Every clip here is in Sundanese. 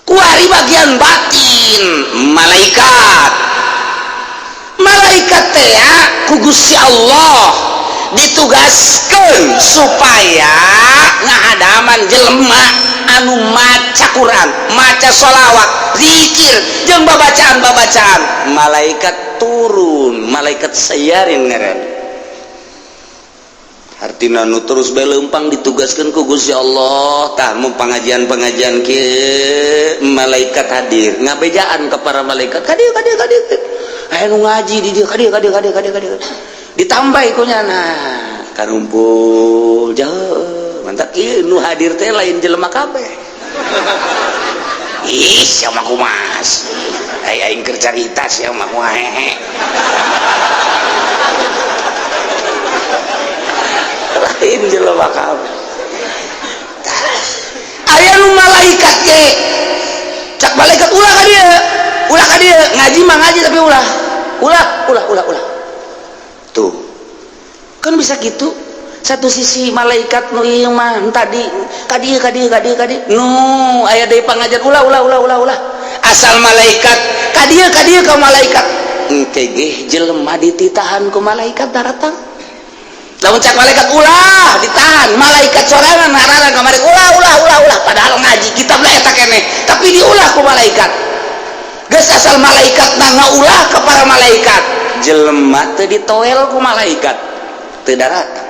Kuari bagian batin malaikat. Malaikat teh ku Gusti Allah ditugaskan supaya ngahadaman jelema anu maca Quran, maca sholawat, zikir jeung babacaan-babacaan. Malaikat turun, malaikat sayarin ngaran. Artina nu terus bae leumpang ditugaskan ku Gusti Allah. Tah, mun pengajian-pengajian kieu malaikat hadir, ngabejaan ke para malaikat, "Ka dieu, ka dieu, ka dieu. Aya nu ngaji di dieu, ka dieu, ka dieu, ka dieu, ka dieu, ka dieu." Ditambah ku nyana karumpul jauh. Mantap, ieu nu hadir teh lain jelema kabeh. Ih, sia mah kumas. Ai aing keur carita sia mah kumaha hehe. Lain jelema kabeh. Aya nu malaikat ge. Cak malaikat, "Ulah ka dieu. Ulah ka dieu." Ngaji mah ngaji, tapi ulah. Ulah, ulah, ulah, ulah. Tuh. Kan bisa gitu. Satu sisi malaikat nu ieu mah tadi ka dieu, ka dieu, ka dieu, ka dieu. Nu aya deui pangajian, "Ulah, ulah, ulah, ulah, ulah." Asal malaikat ka dieu, ka dieu ka malaikat. Engke ge jelema dititahan ku malaikat daratang. Lamun cak malaikat ulah, ditahan. Malaikat sorangan ngarana kamari, "Ulah, ulah, ulah, ulah." Padahal ngaji kitab lah eta keneh, tapi diulah ku malaikat. Geus, asal malaikat na ngaulah ke para malaikat, jelema teu ditoel ku malaikat, teu daratang.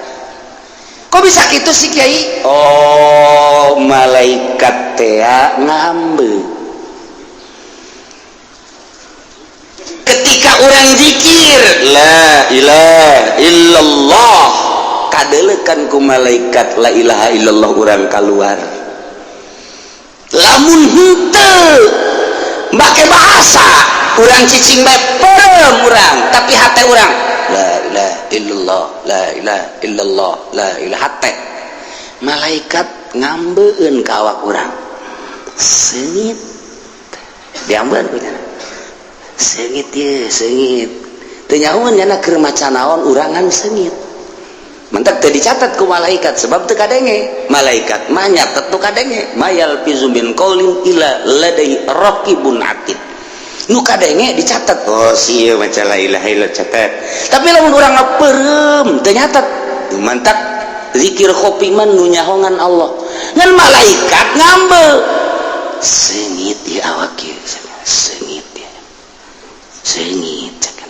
Kok bisa gitu sih, Kiai? Oh, malaikat teh ngambil ketika orang zikir la ilaha illallah, kadelekan ku malaikat la ilaha illallah orang keluar. Lamun henteu make bahasa urang, cicing bae, perem urang, tapi hate urang la ilaha illallah, la ilaha illallah, la ilaha, hate malaikat ngambeun ka awak urang, seungit diambeun ku nya, seungit ye, seungit teu nyahoeun nya keur maca naon urangan seungit. Mentak teu dicatat ku malaikat sebab teu kadenge. Malaikat mah nyatet nu kadenge. Ma yalfizu min qaulin illa ladaihi raqibun atid. Nu kadenge dicatat. Oh, si ieu maca la ilaha illallah, catat. Tapi lamun urang ngapeureum teu nyatet. Mantak zikir khofi mah nu nyahongan Allah. Ngan malaikat ngambe. Seungit di awak ieu, seungit ya. Seungit cek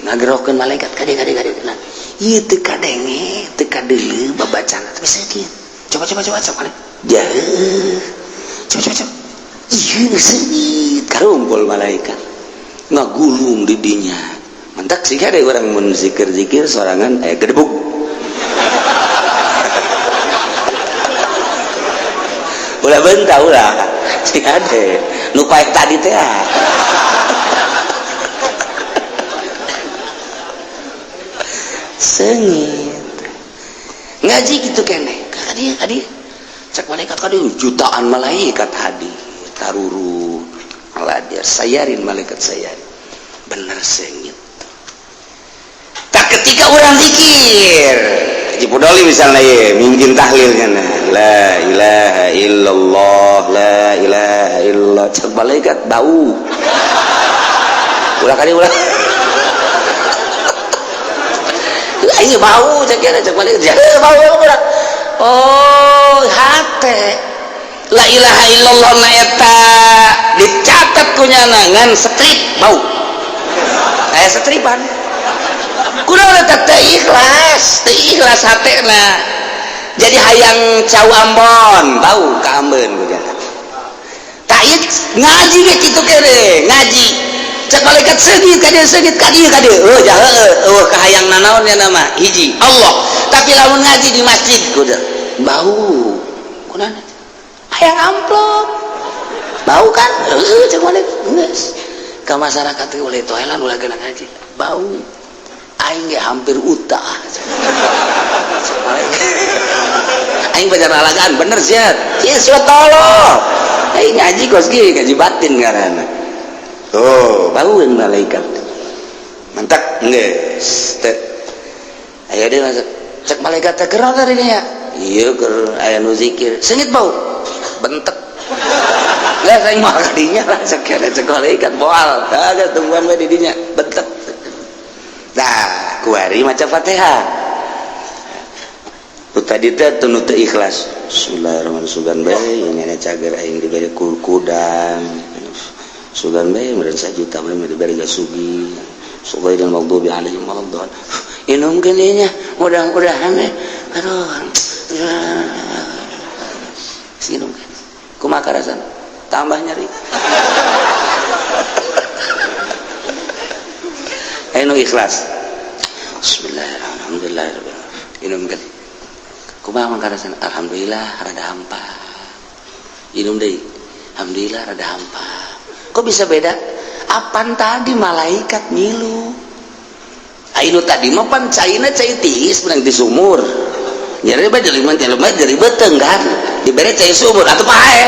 ngagerokeun malaikat kade kade kade. Nah, ieu teu kadenge, teu kadeuleu babacana, tapi seungit. Coba, coba, coba, coba. Jauh. Coba, coba, coba. Ieu seungit, karumpul malaikat. Ngagulung di dinya. Mantak sih ada orang mun zikir-zikir sorangan aya gedebuk. Ulah bentah ulah. Sing ade. Nu paek tadi teh. Seungit. Ngaji gitu keneh. Ka dieu, ka dieu. Cek malaikat ka dieu, jutaan malaikat hadir. Tarurut. Hadir sayarin, malaikat sayarin. Bener seungit. Tak ketika orang zikir Haji Pudoli misalnya ye, mungkin tahlilnya nah, la ilaha illallah, la ilaha illallah, cek malaikat bau. Ulah kali, ulah. Ini bau cek ya, cek malaikat bau ulah. Oh, hate la ilaha illallah na eta dicatat ku nyana ngan strip bau. Aya setripan. Kunaon eta teu ikhlas, teu ikhlas hatena. Jadi hayang cau Ambon, bau ka ambeun ku jana. Tak ieu ngaji ge kitu kene, ngaji. Cek malaikat seungit ka dieu, seungit ka dieu, ka dieu. Oh, jahe, eueuh kahayang nanaon nya nama hiji Allah. Tapi lamun ngaji di masjid kudu bau. Kunaon? Hayang amplop. Bau kan? Heueuh, cek malaikat geus. Ka masyarakat teh ulah toelan, ulah geuna ngaji. Bau. Aing ge hampir utah. Aing pacar alagaan bener sia. Ieu sia tolol. Aing ngaji kos ge ngaji batin ngaranna. Oh, baueun malaikat. Mantak geus teu. Aya deui masuk. Cek malaikat teh keur tadi nya. Ieu keur aya nu zikir. Seungit bau. Bentek. Nggak, saya mau kadinya lah, cek cek malaikat moal. Kagak tungguan we di dinya, bentek. Nah, kuari maca Fatihah. Nu tadi teh teu teu ikhlas. Bismillahirrahmanirrahim. Sugan bae ini cager aing dibere kudang. Sugan bae meureun sajuta bae dibere gasugi. Ghairil maghdubi alaihim waladdallin. Inumkeun ieu nya, mudah-mudahan aduh. Inumkeun. Kumaha karasana? Tambah nyeri. Ayo ikhlas. Bismillahirrahmanirrahim. Inumkeun. Kumaha mangkarasana? Alhamdulillah rada hampa. Inum deui. Alhamdulillah rada hampa. Kok bisa beda? Apan tadi malaikat ngilu. Ayo tadi mah pan caina cai tiis menang di sumur. Nyeri bae jelema jelema jadi beuteung kan. Dibere cai sumur atuh pae.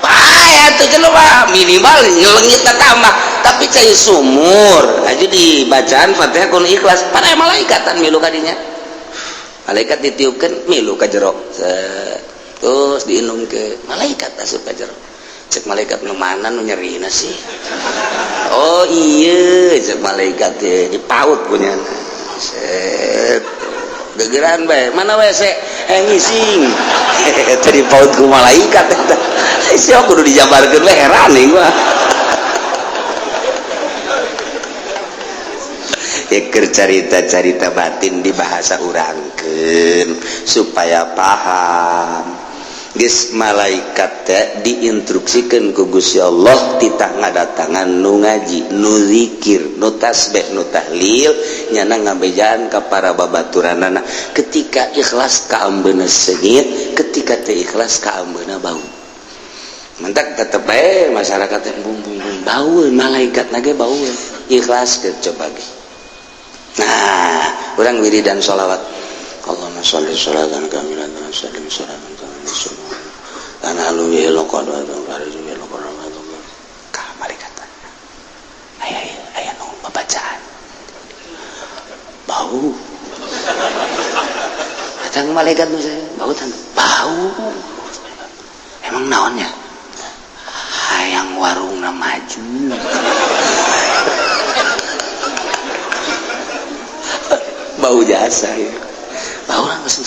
Pae atuh jelema minimal nyelengit tambah. Tapi cai sumur aja dibacaan Fatihah kun ikhlas pada malaikatan milu kadinya. Malaikat ditiupkan milu ka jero. Terus diinum ke malaikat asup ka jero. Cek malaikat nu mana nu nyerina sih? Oh iya, cek malaikat teh dipaut punya. Set. Gegeran bae, mana WC? Ngising. Eta dipaut ku malaikat eta. Sia kudu dijabarkeun we heran nih gua. Eker carita-carita batin di bahasa urangkeun supaya paham. Geus malaikat teh diinstruksikeun ku Gusti Allah titah ngadatangan nu ngaji, nu zikir, nu tasbih, nu tahlil, nyana ngabejaan ka para babaturanana. Ketika ikhlas kaambeuna seungit, ketika teu ikhlas kaambeuna bau. Mentak tetep bae masyarakat teh bung bung bung bau, malaikat nage bau. Ikhlas ke coba ge. Nah, urang wiridan sholawat. Allahumma sholli sholatan kamilatan wa sallim sholatan kamilatan. Kana lu lokon wa fariju lokon wa ka malaikat. Aya aya nu babacaan. Bau. Datang malaikat nu saya, bau tan. Bau. Emang naonnya? Hayang warungna maju. Bau jasa ya. Bau langsung.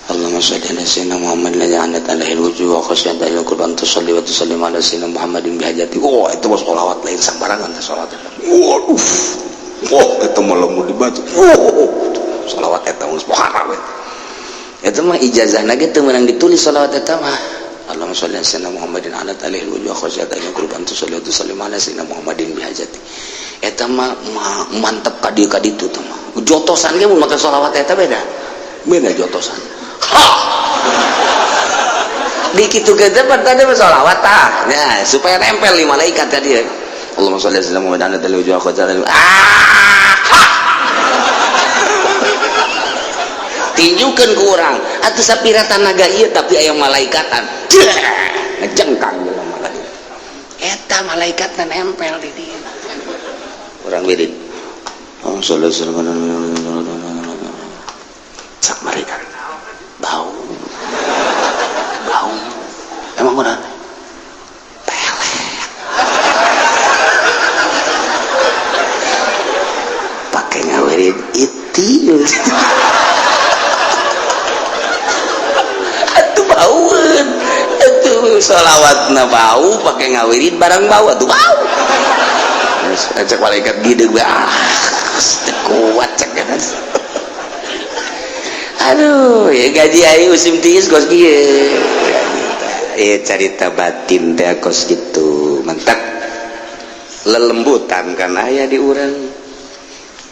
Allahumma sholli ala sayyidina Muhammad la ja'anat alaihi alwujuh wa khasyat alaihi qurban tusalli wa tusallim ala sayyidina Muhammadin bihajati. Oh, itu mah sholawat lain sembarangan teh sholawat. Waduh. Wah, eta mah lamun dibaca. Oh, sholawat eta geus muharram eta. Eta mah ijazahna ge teu meunang ditulis sholawat eta mah. Allahumma sholli ala sayyidina Muhammadin ala alaihi alwujuh wa khasyat alaihi qurban tusalli wa tusallim ala sayyidina Muhammadin bihajati. Eta mah mantep ka dieu ka ditu teh mah. Jotosan ge mun make sholawat eta beda. Beda jotosan. Ha. Di kitu ge teh tadi mah sholawat tah. Nah, supaya nempel di malaikat tadi. Allahumma sholli ala sayyidina Muhammad ala alaihi wa sallam. Ah. Ha. Tinjukeun ku urang. Atuh sapira tanaga ieu tapi aya malaikatan. Ngejengkang jelema ka dieu. Eta malaikatna nempel di dieu. Orang wirid. Oh, sallallahu alaihi wasallam. Cak mereka bau. Bau. Emang udah pelet. Pakai ngawirid itil. Atuh baueun. Atuh sholawatna bau pakai ngawirid barang bau atuh bau. Cek malaikat gede gue, ah, kuat cek kan. Aduh, ya gaji aing musim tiis kos kieu. Eh carita batin teh kos gitu, mentak lelembutan kan aya di urang.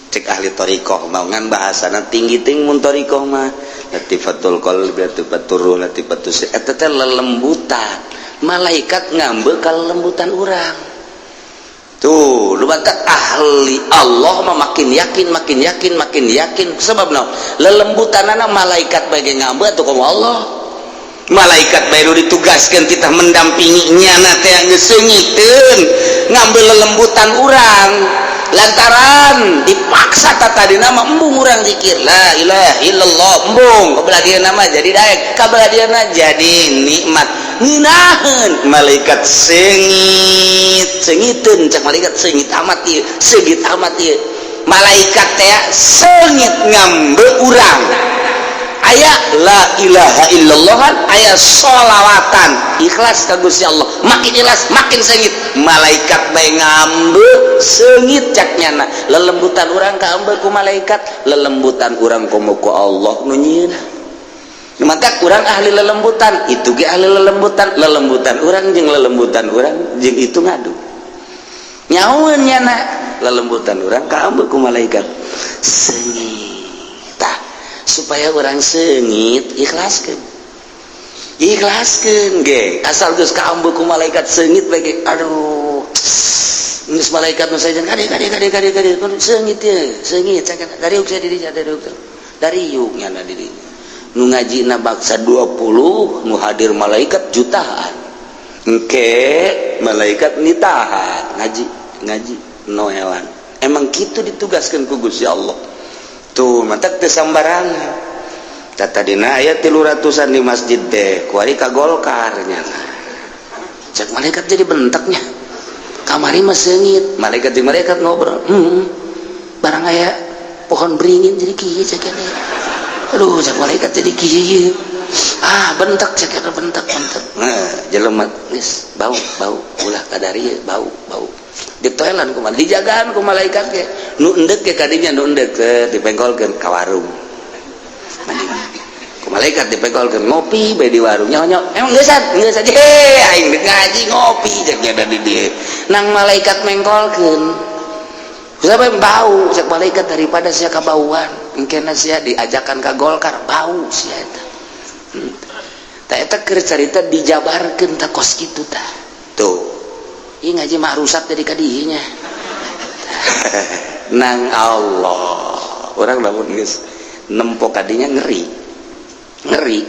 Cek ahli thariqah mah ngan bahasana tinggi ting mun thariqah mah latifatul qalbi, latifatur ruh, latifatus eta teh lelembutan. Malaikat ngambil ka lelembutan urang. Tuh, lu baca ahli Allah mah makin yakin, makin yakin, makin yakin. Sebab naon? Lelembutanana malaikat bae ngambil atuh komo Allah. Malaikat bae nu ditugaskeun kita mendampingi nyana teh geus seungiteun ngambil lelembutan urang. Lantaran dipaksa tadi nama embung urang zikir la ilaha illallah, embung kabelah dieu nama jadi daek, kabelah dieu jadi nikmat ngeunaheun. Malaikat seungit seungiteun, cek malaikat, seungit amat ieu, seungit amat ieu. Malaikat teh seungit ngambe urang aya la ilaha illallah, aya sholawatan, ikhlas ka Gusti Allah. Makin ikhlas makin seungit, malaikat bae ngambe seungit. Cak nyana, lelembutan urang kaambe ku malaikat, lelembutan urang komo ku Allah nu nyieunna. Maka kurang ahli lelembutan itu ge ahli lelembutan. Lelembutan urang jeung lelembutan urang jeung itu ngadu nyaun. Nyana lelembutan urang kaambe ku malaikat seungit. Tah, supaya urang seungit, ikhlaskeun, ikhlaskeun ge. Asal geus kaambe ku malaikat seungit bae ge. Aduh, geus malaikat nu sajen kade kade kade kade kade, seungit ye, seungit dari saya dirinya, dari dari yuk nyana dirinya. Nu ngajina baksa 20, nu hadir malaikat jutaan. Engke malaikat nitahan ngaji ngaji noelan. Emang gitu ditugaskan ku Gusti Allah tuh, mantak teu sambarangan. Tadina aya 300-an di masjid teh, kuari ka Golkar nya. Cek malaikat jadi bentaknya, kamari mah seungit. Malaikat di malaikat ngobrol, barang aya pohon beringin jadi kieu." Cek, aduh, cek malaikat jadi kieu. Ah, bentak, cek, bentak bentak. Nah, jelema geus bau bau, ulah kadari bau bau. Ditoelan ku, dijagaan ku malaikat ge. Nu endek ge kadinya, nu endek dipengkolkeun ka warung ku malaikat, dipengkolkeun ngopi bae di warung. Nyonyo emang geus geus aja, aing ngaji ngopi, cek nya di dieu. Nang malaikat mengkolkeun siapa yang bau. Cek malaikat, daripada sia kabauan, engkena sia diajakan ka Golkar, bau sia eta. Tah, eta keur carita dijabarkeun. Tah, kos kitu tah. Tuh, ieu ngaji mah rusak jadi kadinya nang Allah. Urang lamun geus nempo kadinya ngeri ngeri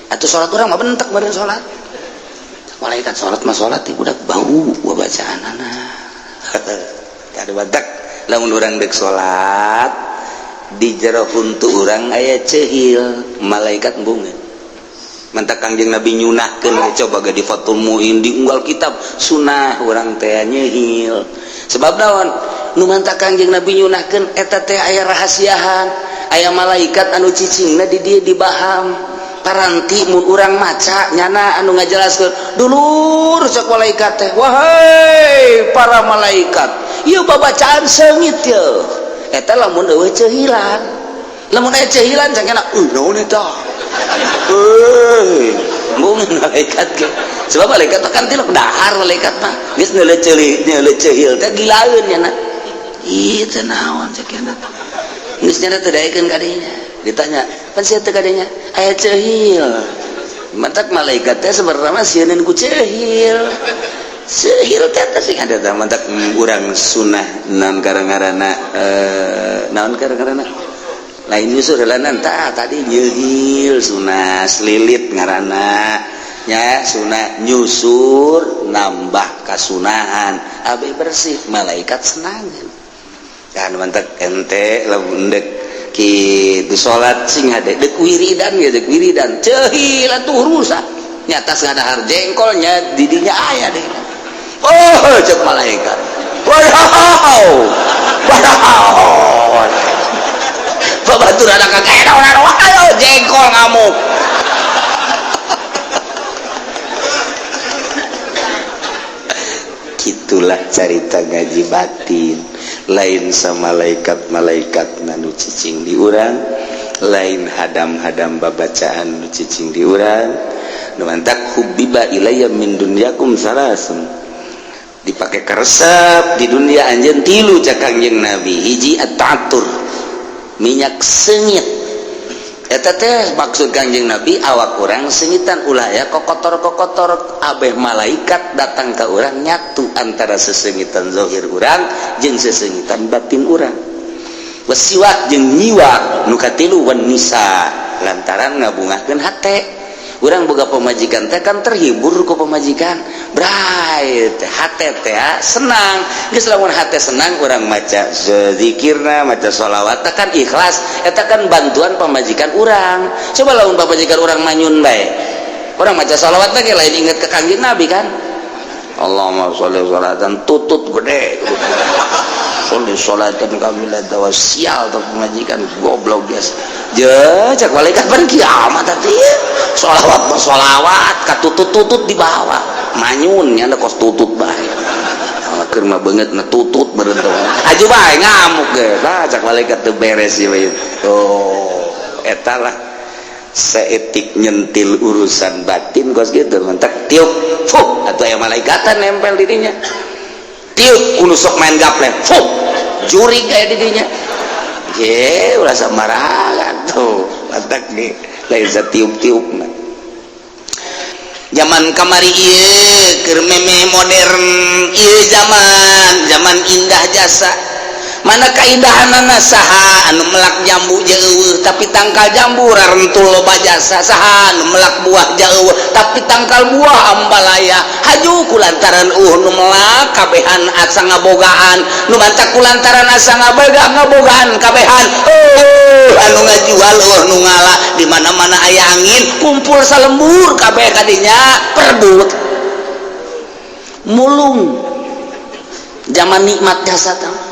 atau sholat urang mah bentek baren sholat. Malaikat, sholat mah sholat budak, bau bacaan anak ada badak. Lamun urang dek sholat di jero huntu urang aya cehil, malaikat embungeun. Mantak Kangjeng Nabi nyunahkeun, coba ge di Fathul Muin, di unggal kitab sunah urang teh nyehil. Sebab naon nu mantak Kangjeng Nabi nyunahkeun eta teh? Aya rahasiahan, aya malaikat anu cicingna di dieu, di baham. Paranti mun urang maca, nyana anu ngajelaskeun, "Dulur," cek malaikat teh, "wahai para malaikat, ieu babacaan seungit ye." Eta lamun eueuh cehilan. Lamun aya cehilan, cangkena, "Naon eta?" Euy, embungeun malaikat ge. Sebab malaikat mah kan tilok dahar. Malaikat mah geus neuleuh ceuli, neuleuh cehil teh gilaeun nyana. "Ih, teh naon?" cek nyana. Geus nyana teh daekeun kadinya. Ditanya, "Pan sia teh kadinya aya cehil?" Matak malaikat teh sebenarnya mah sieun ku cehil. Cehil teh teh sing ada teh. Matak urang sunah naon karang-karana, naon karang-karana lain nyusur heulanan. Tah, tadi nyehil sunah, selilit ngaranna nya, sunah nyusur nambah kasunahan abe bersih, malaikat senangan kan. Mantak ente lamun dek kitu salat sing hade, dek wiridan ge, dek wiridan cehil atuh rusak nyata. Ngadahar jengkolnya didinya aya deh. "Oh," cek malaikat, "wow wow." Babaturan anak ayo jengkol ngamuk. Gitulah carita ngaji batin. Lain sama malaikat-malaikat nu cicing di urang, lain hadam-hadam babacaan nu cicing di urang. Nu mantak hubbiba ilayya min dunyakum salasun, dipakai keresep di dunia anjeun tilu cak Kangjeng Nabi. Hiji, at-ta'attur, minyak seungit. Eta teh maksud Kangjeng Nabi awak urang seungitan, ulah ya kokotor-kokotor, abeh malaikat datang ke urang nyatu antara seseungitan zahir urang jeung seseungitan batin urang. Wasiwak, jeung nyiwak. Nu katilu, wan nisa, lantaran ngabungahkeun hate. Urang boga pamajikan teh kan terhibur ku pamajikan, bright hate teh senang. Geus, lamun hate senang, urang maca zikirna, maca sholawat kan ikhlas. Eta kan bantuan pamajikan urang. Coba lamun pamajikan urang manyun bae, urang maca sholawat lagi lain inget ke Kangjeng Nabi kan. Allahumma sholli sholatan, tutut gede, sholli sholatan kamilatan. Wa sial tuh pamajikan goblok biasa je, cek malaikat pan kiamat. Tapi sholawat mah sholawat katutut-tutut dibawa manyun nya, kos tutut bae keur mah beungeut na tutut meureun aju bae ngamuk ge. Tah, cek malaikat teu beres ieu. Oh, eta lah seetik nyentil urusan batin kos gitu. Mentak tiup, fuh, atau aya malaikatan nempel dirinya. Tiup kudu sok main gaplek, fuh, jurig kayak dirinya. Ye, ulah sembarangan tuh. Mantak nih lain tiup-tiup. Zaman kamari ieu keur meme modern ieu, zaman zaman indah jasa. Mana keindahanana? Saha anu melak jambu jauh, tapi tangkal jambu rarentul loba jasa? Saha anu melak buah jauh, tapi tangkal buah ambalaya? Haju kulantaran nu melak kabehan asa ngabogaan, nu mantak kulantaran asa ngaboga ngabogaan kabehan. Oh, anu ngajual, oh, nu ngala. Di mana-mana aya angin, kumpul salembur kabeh kadinya, perebut mulung. Zaman nikmat jasa tah.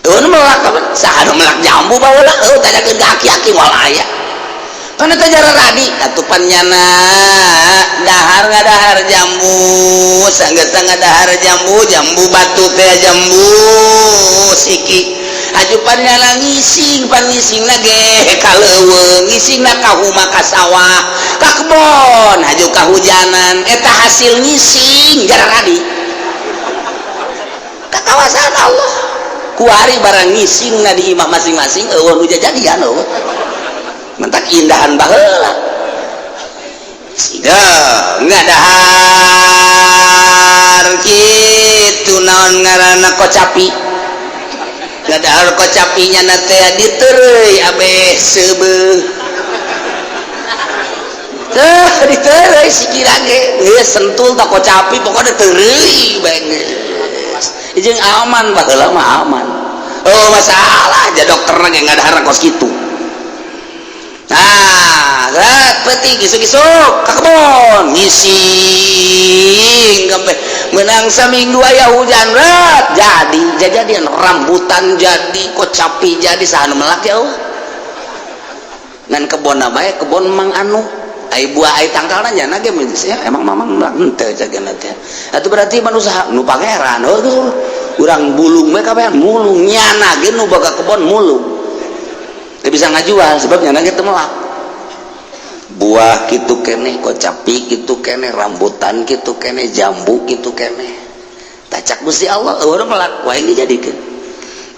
Tuh, melak apa? Saha nu melak jambu baheula? Oh, tanyakeun ka aki-aki, moal aya. Pan eta jararadi atuh pan nyana dahar ngadahar jambu, sanggeus ngadahar jambu, jambu batu teh, jambu siki. Aju pan nyana ngising, pan ngising ge ka leuweung, ngisingna ka huma, ka sawah, ka kebon, haju kahujanan. Eta hasil ngising jararadi. Kakawasan Allah kuari barang ngising na di imah masing-masing, eueuh nu jadian. Eueuh, mentak indahan baheula ya ngadahar kitu. Naon ngaranna, kocapi. Ngadahar kocapinya na teh diteureuy abeh seubeuh teh, diteureuy sikira ge geus sentul tak kocapi, pokoknya teureuy bae geus jeung aman. Baheula mah aman. Oh, masalah aja dokter ge ngadahar kos kitu. Nah, gerak peuting isuk-isuk ka kebon ngising kabeh, menang saminggu aya hujan rat jadi jadian rambutan, jadi kocapi, jadi. Saha nu melak ya Allah? Ngan kebon bae, kebon mang anu ai buah, ai tangkalna nya ge ya emang mamang melak henteu cagana teh. Atuh berarti manusia nu pangeran. Oh, urang bulung we kabehan mulung. Nyana ge nu boga kebon mulung. Teu bisa ngajual sebab nyana ge teu melak buah kitu keneh, kocapi kitu keneh, rambutan kitu keneh, jambu kitu keneh. Tacak Gusti Allah eueuh melak, wah, ini jadikeun.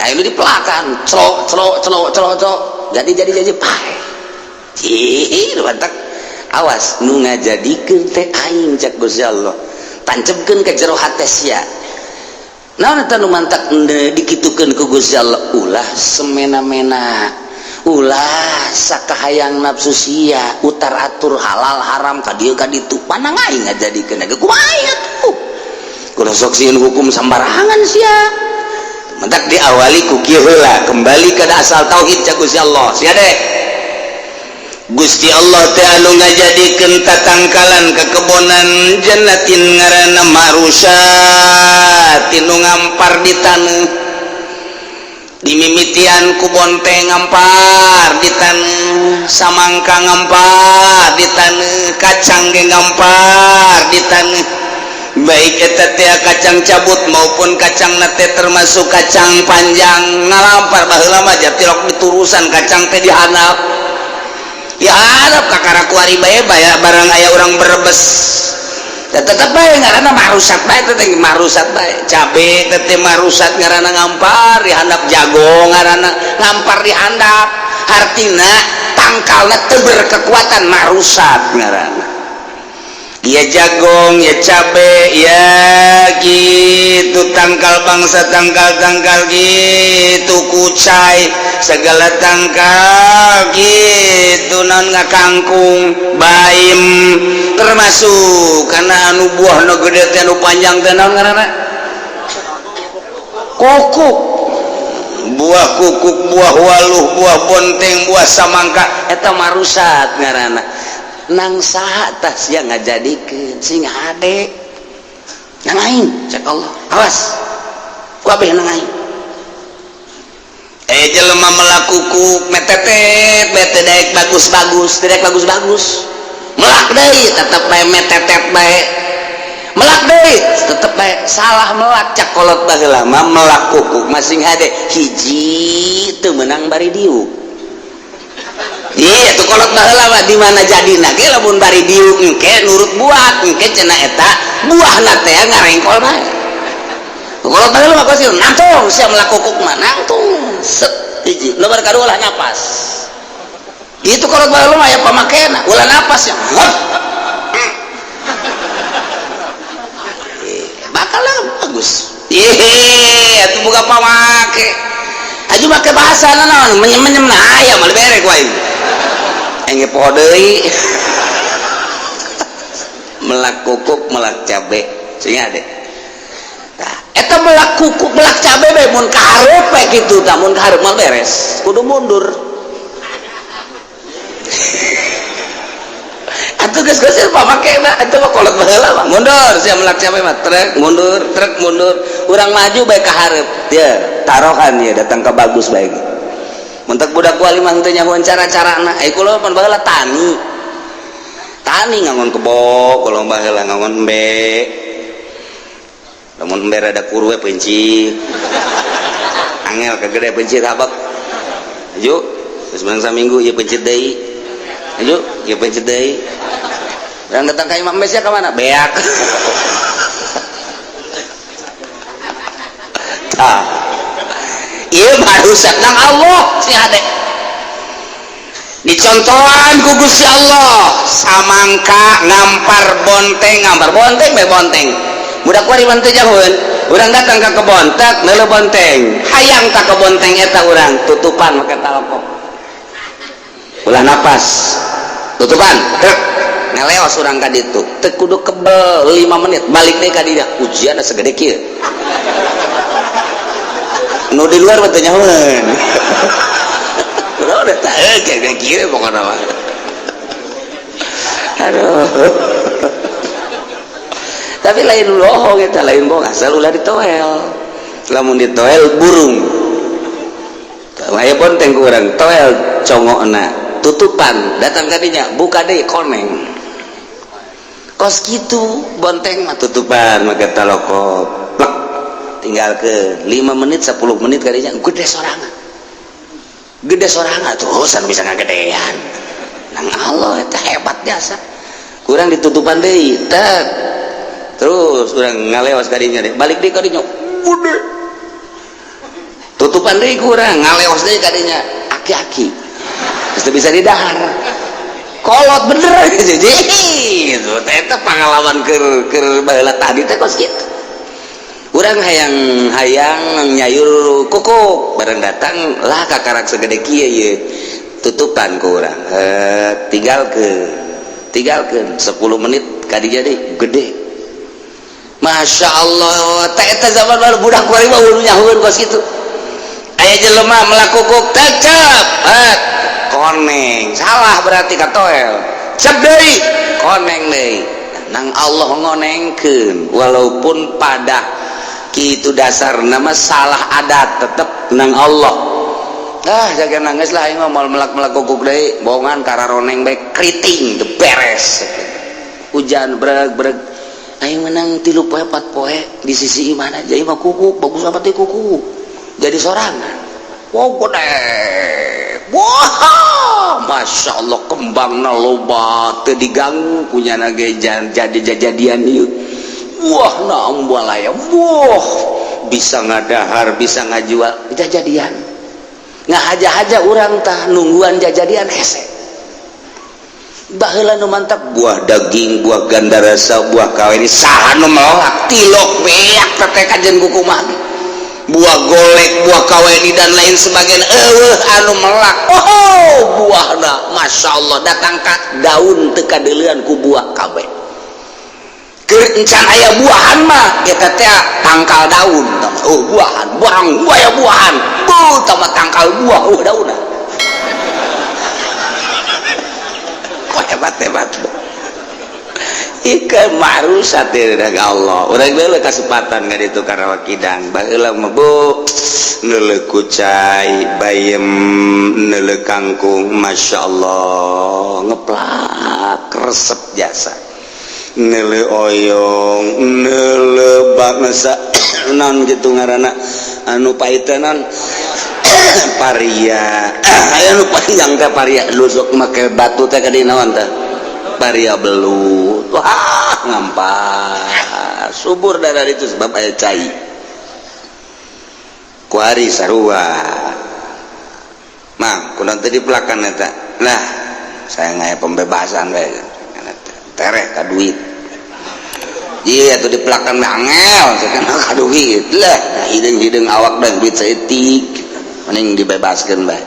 Nah, ini dipelakan celok celok celok celok celok, jadi jadi jadi, pae. Ih, mantak awas, nu ngajadikeun teh aing, cak Gusti Allah. Tancepkeun ke jero hate sia. Naon eta nu mantak dikitukeun ku Gusti Allah? Ulah semena-mena, ulah sakahayang nafsu sia, utar atur halal haram ka dieu ka ditu. Panang aing ngajadikeun ge kumaha atuh? Kudu sok sieun hukum sambarangan sia. Mentak diawali ku kieu heula, kembali ke asal tauhid, cak Gusti Allah. Sia deh, Gusti Allah teh anu ngajadikeun tatangkalan kekebonan jannatin ngaranna ma'rusyatin, nu ngampar di taneuh. Dimimitian ku bonte ngampar di taneuh, samangka ngampar di taneuh, kacang ge ngampar di taneuh, baik eta teh kacang cabut maupun kacang nate, termasuk kacang panjang ngalampar. Baheula mah jatilok diturusan kacang teh dihandap dihandap, kakara kuari bae bae barang aya urang Brebes. Tetep bae ngaranna marusat bae teh, marusat bae. Cabe teh marusat ngaranna, ngampar di handap. Jago ngaranna ngampar di handap, hartina tangkalna teu berkekuatan, marusat ngaranna. Ya jagong, ya cabe, ya gitu, tangkal bangsa tangkal-tangkal gitu, kucai segala tangkal gitu, non kangkung, baim termasuk karena anu buah nu gede teh, anu panjang teh, naon ngaranna? Kukuk, buah kukuk, buah waluh, buah bonteng, buah samangka, eta marusat ngaranna. Nang saha tah sia ngajadikeun? Sing hade nang aing, cek Allah, awas kabeh nang aing. Eh, jelema melak kukuk, metetet bete, daek bagus-bagus, tidak bagus-bagus, melak deui tetep bae metetet bae, melak deui tetep bae salah melak. Cak kolot baheula mah, melak kukuk masing hade, hiji teu meunang bari diuk. Iya, tuh kolot baheula mah. Di mana jadina ge lamun bari diuk engke nurut buah, engke cenah eta buahna teh ngarengkol bae. Kolot baheula mah pasti nangtung sia melak kukuk mah, nangtung set hiji, nomor kadua ulah napas. Itu kolot baheula mah ya pamakena ulah napas ya. Bakal lah bagus. Ih, atuh buka pamake. Aju make bahasa naon, menyem-menyem nah aya mah bere ku aing. Aing poho deui. Melak kukuk, melak cabe, sing ade. Tah, eta melak kukuk, melak cabe bae mun kahareup we kitu tah, mun kahareup mah beres, kudu mundur. Atuh geus geus pamakena eta mah kolot baheula mah. Mundur sia melak cabe mah, trek mundur, trek mundur. Urang maju bae ka hareup. Dia tarohan ya datang ke bagus bae. Mentak budak wali mah teu nyahoan cara-carana. Ai kula pan baheula tani. Tani ngangon kebo, kula baheula ngangon embe. Lamun embe rada kuru we pencit. Angel kagede pencit habak. Aju, geus menang saminggu ieu pencit deui. Aju, ieu pencit deui. Urang datang ka imah embe sia ka mana? Beak. Tah. Ieu barusan nang Allah si hade. Dicontohan ku Gusti Allah, samangka ngampar bonteng, ngampar bonteng bae bonteng. Budak wari mah teu jauheun, urang datang ka kebon tak neuleuh bonteng. Hayang ka kebonteng eta urang tutupan make talokok. Ulah napas. Tutupan, trek. Ngeleos urang ka ditu. Teu kudu kebel 5 menit, balik deui ka dinya. Ujian segede kieu. Nu di luar mah teu nyahoeun. Udah udah tah kayak kieu pokona mah. Aduh. Tapi lain bohong eta, lain bohong asal ulah ditoel. Lamun ditoel burung. Aya bonteng ku urang toel congokna, tutupan, datang ka dinya, buka deui koneng. Kos kitu bonteng mah tutupan make talokop. Plek. Tinggal ke 5 menit 10 menit kadinya gede sorangan. Gede sorangan terus anu bisa ngagedean. Nang Allah eta hebat jasa. Kurang ditutupan deui, tek. Terus urang ngalewas kadinya deh, balik deui kadinya gede. Tutupan deui kurang, ngalewas deui kadinya aki-aki. Terus bisa didahar. Kolot bener jadi gitu. Eta pengalaman keur baheula tadi teh kos kitu. Urang hayang hayang nyayur kukuk bareng datang lah kakarak segede kieu ye tutupan ku urang, tinggalkeun 10 menit kadinya deui gede. Masya Allah teh eta zaman baru budak kuari mah eueuh nyahueun kos kitu. Aya jelema melak kukuk tecep koneng salah berarti katoel cep deui koneng deui. Nang Allah ngonengkeun walaupun pada itu dasar nama salah adat tetep nang Allah. Ah jaga nangis lah aing mah moal melak-melak kukuk deui, bohongan kararoneng bae keriting teu beres. Hujan breg-breg aing menang 3 poe 4 poe di sisi imahna jadi mah kukuk bagus amat teh kukuk jadi sorangan. Wow gede, wah masya Allah kembangna loba teu diganggu kunyana ge jadi jajadian ieu. Wah na ambalaya, wah bisa ngadahar bisa ngajual jajadian. Ngahaja-haja urang tah nungguan jajadian hese. Baheula nu mantap buah daging, buah gandarasa, buah kaweni, saha nu melak tilok beak teh kajen kukumaha, buah golek, buah kaweni, dan lain sebagainya, eueuh anu melak. Oh, buahna Masya Allah, datang ka daun teu kadeulean ku buah kabeh. Keur encan aya buahan mah eta teh tangkal daun. Oh, buahan buang buah ya, buahan bu tama tangkal buah, oh, daunna. Kok hebat hebat ikan marusat dari Allah. Urang deuleu kasempatan nggak itu Karawa Kidang baheula mah, Bu, neuleuh kucai, bayem, neuleuh kangkung, Masya Allah, ngeplak resep jasa, neuleuh oyong, neuleuh bangsa non gitu ngaranna anu paitenan paria, aya nu panjang teh paria, lusuk make batu teh ka naon teh, paria belut. Wah, ngampar subur darah itu sebab aya cai. Kuari sarua mah kunaon teh dipelakan eta. Nah, saya ngaya pembebasan bae tereh ka duit. Iya tuh dipelakan angel saya ka duit lah, hideung-hideung awak dan duit saeutik, mending dibebaskeun bae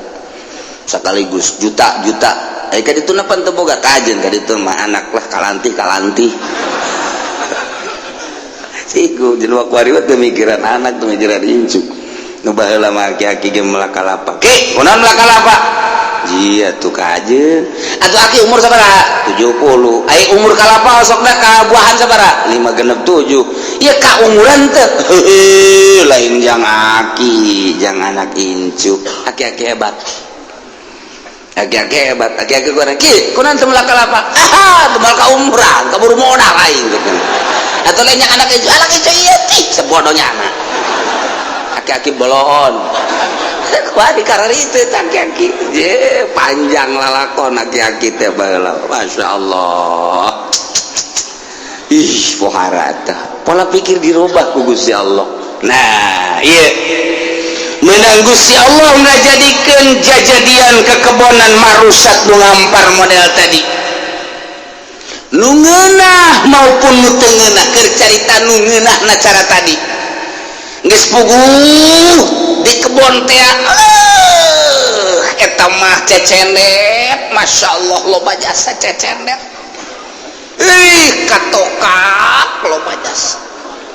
sekaligus juta-juta. Eh, ka ditu pan teu boga kajen, ka ditu mah anak lah, kalanti kalanti siku jelema kuari mah teu mikiran anak, teu mikiran incu. Nu baheula mah aki-aki ge melak kalapa. Ki, kunaon melak kalapa? Jia tuh kajen. Atuh aki umur sabaraha? 70. Ai umur kalapa osokna ka buahan sabaraha? 5 genep 7. Ieu ka umuran teh. Lain jang aki, jang anak incu. Aki-aki hebat. Aki-aki hebat, aki-aki kurang. Ki, kunaon teu melak kalapa? Ah, teu ka umuran, kaburu modal aing gitu. Atau lainnya anak incu, anak incu ieu tih sebodohnya anak. Aki-aki bolon. Wah, di karar itu aki-aki. Je, panjang lalakon aki-aki teh baheula. Masya Allah. Ih, pohara teh. Pola pikir dirubah ku Gusti Allah. Nah, iya. Menang Gusti Allah ngajadikeun jajadian kekebonan marusat nu ngampar model tadi. Nu ngeunah maupun nu teu ngeunah, keur carita nu ngeunahna cara tadi. Geus puguh di kebon teh, eta mah cecendet, Masya Allah, loba jasa cecendet. Ih, katokak loba jasa.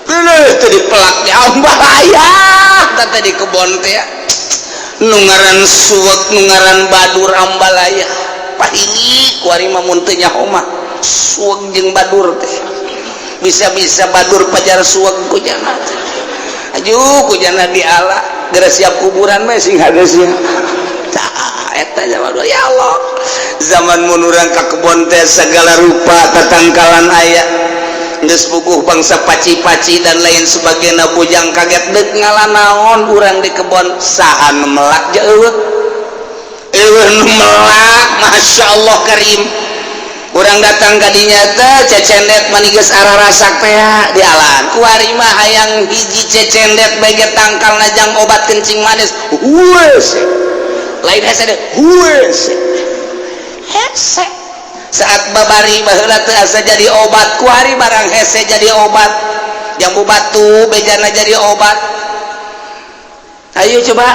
Leuh, teu dipelak di ambalaya teh di kebon teh. Nu ngaran suweg, nu ngaran badur ambalaya. Pahingi kuari mah mun teu nyaho mah suweg jeung badur teh. Bisa-bisa badur pajar suweg ku jana. Aju ku jana diala geura siap kuburan mah sing hade sia. Tah eta zaman, ya Allah. Zaman mun urang ka kebon teh segala rupa tatangkalan aya. Geus puguh bangsa paci-paci dan lain sebagainya, bujang kaget deuk ngala naon urang di kebon, saha nu melak ja eueuh. Eueuh nu melak, Masya Allah karim. Urang datang ka dinya teh cecendet mani geus ararasak teh dialan. Kuari mah hayang hiji cecendet bae ge tangkal najang obat kencing manis. Hueus. Lain hese deh, hueus. Hese. Saat babari baheula teu asa jadi obat, kuari barang hese jadi obat. Jambu batu bejana jadi obat. Ayo coba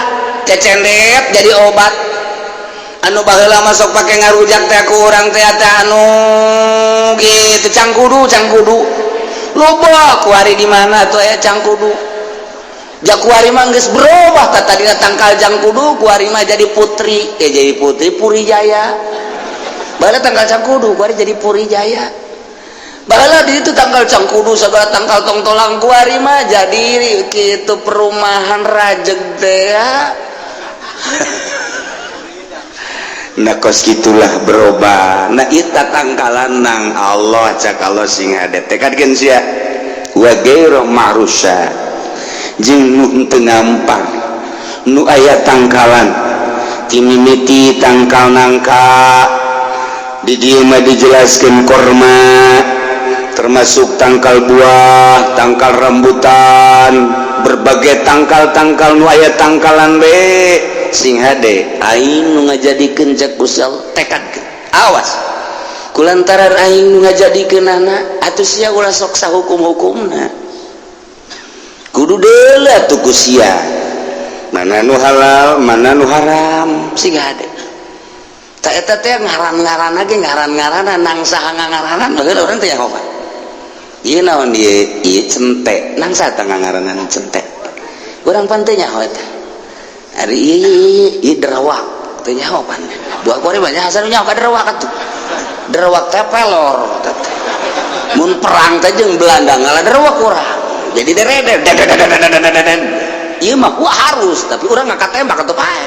cecendet jadi obat. Anu baheula masuk pake ngarujak teh ku urang teh teh anu gitu cangkudu cangkudu. Loba kuari di mana tuh aya cangkudu. Jakuari mah geus berubah tah, tadina tangkal jangkudu kuari mah jadi putri, eh jadi putri Puri Jaya. Baheula tangkal cangkudu kuari jadi Puri Jaya. Baheula di itu tangkal cangkudu segala tangkal tongtolang kuari mah jadi kitu perumahan rajeg teh. Nah kos gitulah berubah. Nah ita tangkalan nang Allah, cak Allah sing hade tekadkeun sia wa ghairu ma'rusa jeung nu teu ngampar nu aya tangkalan timimiti tangkal nangka. Di dieu mah dijelaskeun korma termasuk tangkal buah, tangkal rambutan, berbagai tangkal-tangkal nu aya tangkalan be sing hade aing nu ngajadikeun cak Gusti Allah tekadkeun. Awas Kulantaran aing nu ngajadikeunana atuh sia ulah sok sahukum-hukumna. Kudu deula atuh ku sia. Mana nu halal, mana nu haram, siga hade. Tak eta teh ngaran-ngaranna ge ngaran-ngaranna nang saha ngangaranan baheula urang teh nyaho. Ieu naon ieu? Ieu cente. Nang saha tah ngangaranan cente? Urang pan teu nyaho eta. Ari ieu ieu derawak teu nyaho pan. Buah kore banyak asal nyaho ka derawak atuh. Derawak teh pelor teh. Mun perang teh jeung Belanda ngalah derawak urang. Jadi dereder. Ieu mah wah harus, tapi urang ngangkat tembak atuh pae.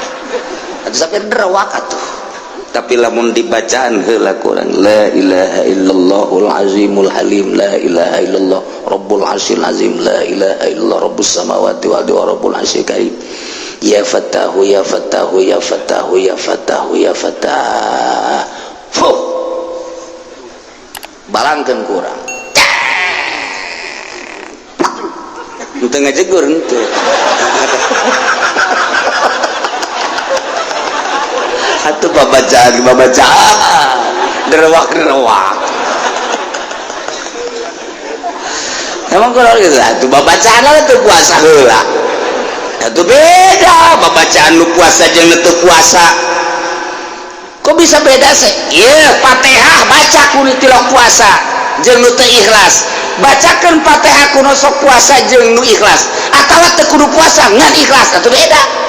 Atuh sampai derawak atuh. Tapi lamun dibacaan heula kurang la ilaha illallahul azimul halim la ilaha illallah rabbul arsyil azim la ilaha illallah rabbus samawati wal ardi wa rabbul arsyil karim ya fatahu ya fatahu ya fatahu ya fatahu ya fatah fuh balangkeun kurang henteu ngajegur henteu. Atuh babacaan babacaan derewak-derewak. Emang kalau gitu atuh babacaan lah teu puasa heula. Atuh beda babacaan nu puasa jeung nu teu puasa. Kok bisa beda sih? Ieu Fatihah baca ku nu tilok puasa jeung nu teu ikhlas. Bacakeun Fatihah ku nu sok puasa jeung nu ikhlas. Atawa teu kudu puasa ngan ikhlas atuh beda.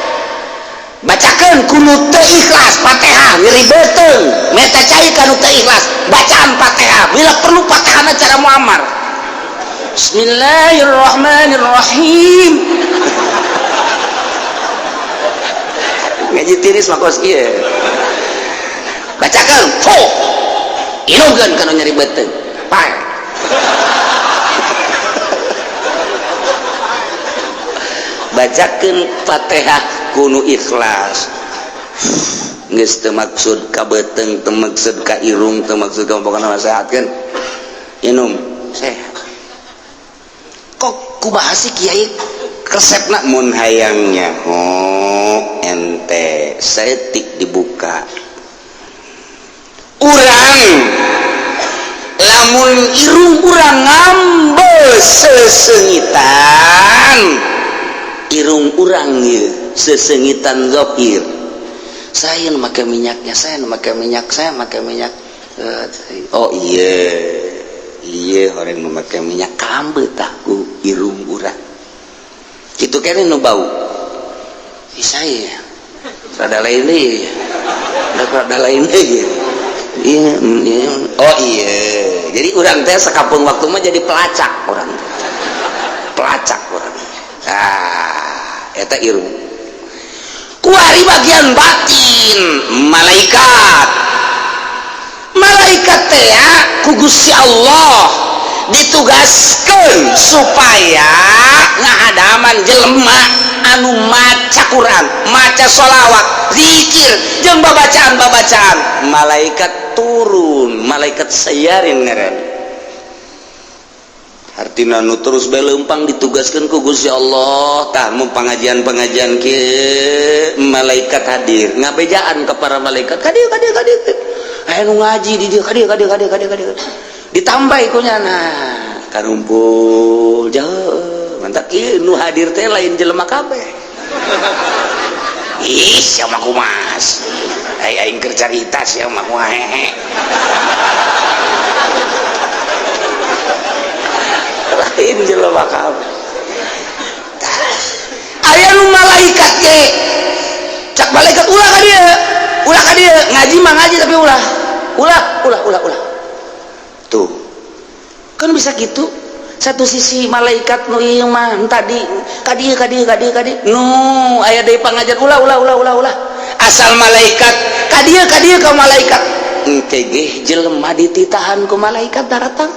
Bacakeun ku nu teu ikhlas Fatihah nyeri beuteung meta cai ka nu teu ikhlas bacaan Fatihah bila perlu Fatihahna cara Muammar. Bismillahirrahmanirrahim. Ngaji tiris mah kos ieu. Bacakeun fuh inungkeun ka nu nyeri beuteung pae. Bacakeun Fatihah kuno ikhlas geus teu maksud ka beuteung teu maksud ka irung teu maksud ka pokona mah sehatkeun inum sehat. Kok kumaha sih kiai resepna mun hayang nyaho ente saeutik dibuka urang lamun irung urang ngambe sesengitan irung urang ieu sesengitan zahir. Saya nu make minyaknya, saya nu make minyak, saya make minyak. Oh iya, iya orang nu make minyak kambe tah ku irung urang. Kitu keneh nu bau. Ih saya rada lain deui. Rada lain deui. Iya, iya. Oh iya. Jadi urang teh sakapeung waktu mah jadi pelacak urang. Pelacak urang. Ah, eta irung. Kuari bagian batin malaikat. Malaikat teh ku Gusti Allah ditugaskeun supaya ngahadaman jelema anu maca Quran, maca sholawat, zikir jeung babacaan-babacaan. Malaikat turun, malaikat sayarin ngaran. Artina nu terus bae leumpang ditugaskeun ku Gusti Allah tah mun pangajian-pangajian kieu malaikat hadir ngabejaan ka para malaikat ka dieu ka dieu ka dieu aya nu ngaji di dieu ka dieu ka dieu ka dieu ka dieu ka dieu ditambah ku nyana karumpul jauh mantap ieu nu hadir teh lain jelema kabeh. Ih sia mah kumas ai aing keur carita sia mah kumaha hehe. Lain jelema kabeh. Aya nu malaikat ge cak malaikat ulah ka dieu, ulah ka dieu, ngaji mah ngaji tapi ulah. Ulah, ulah, ulah, ulah. Tuh. Kan bisa gitu. Satu sisi malaikat nu ieu mah tadi ka dieu ka dieu ka dieu ka dieu. Nu aya deui pangajar ulah ulah ulah ulah ulah. Asal malaikat ka dieu ka dieu ka malaikat. Engke ge jelema dititahan ku malaikat daratang.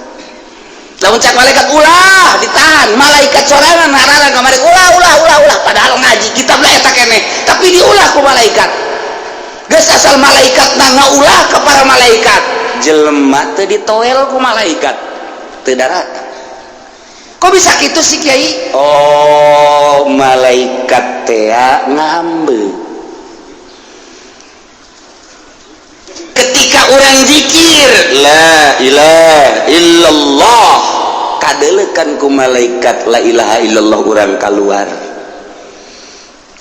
Lamun cak malaikat ulah ditahan, malaikat sorangan ngarana kamari ulah ulah ulah ulah padahal ngaji kitabna eta keneh, tapi diulah ku malaikat. Geus asal malaikat na ngaulah ka para malaikat, jelema teu ditoel ku malaikat, teu daratang. Kok bisa kitu sih kiai? Oh, malaikat teh ngambe. Ketika orang zikir la ilaha illallah, kadelekan ku malaikat la ilaha illallah urang keluar.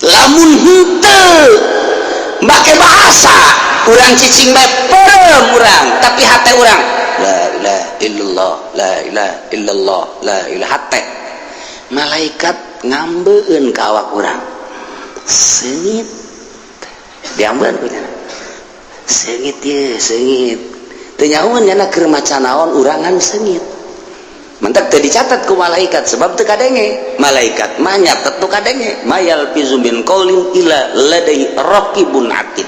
Lamun henteu make bahasa, urang cicing bae peureum urang, tapi hate urang la ilaha illallah, la ilaha illallah, la ilaha, hate malaikat ngambeun ka awak urang, seungit diambeun ku nya, seungit ye, seungit teu nyahoeun nya keur maca naon urangan seungit. Mantak teu dicatat ku malaikat sebab teu kadenge. Malaikat mah nyatet nu kadenge. Ma yalfizu min qaulin illa ladaihi raqibun atid.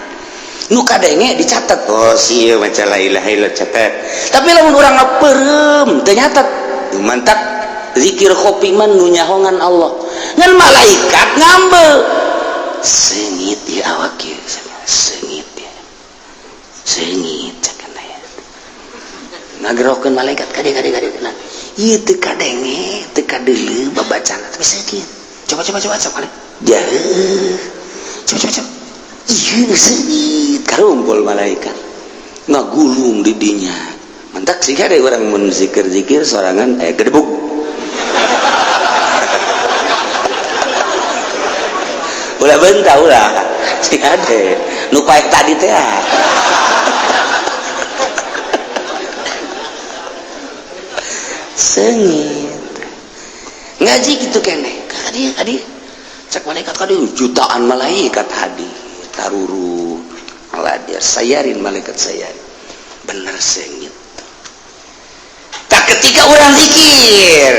Nu kadenge dicatat, oh si ieu maca la ilaha illallah, catat. Tapi lamun urang ngapeureum teu nyatet. Mantak zikir khofi mah nu nyahongan Allah, ngan malaikat ngambe, seungit di awak ieu, seungit ya, seungit cek ya, ngagerokeun malaikat kade kade kade. Nah, ieu teu kadenge, teu kadeuleu babacana, tapi seungit. Coba coba coba coba dia, coba coba coba, ieu seungit. Karumpul malaikat ngagulung di dinya. Mantak sih ada orang mun zikir-zikir sorangan gedebuk. Ulah bentah ulah sih ada nu paek tadi teh seungit ngaji gitu kene kadi kadi cek malaikat kadi, jutaan malaikat hadir taruru hadir sayarin malaikat sayarin bener seungit. Tak ketika orang zikir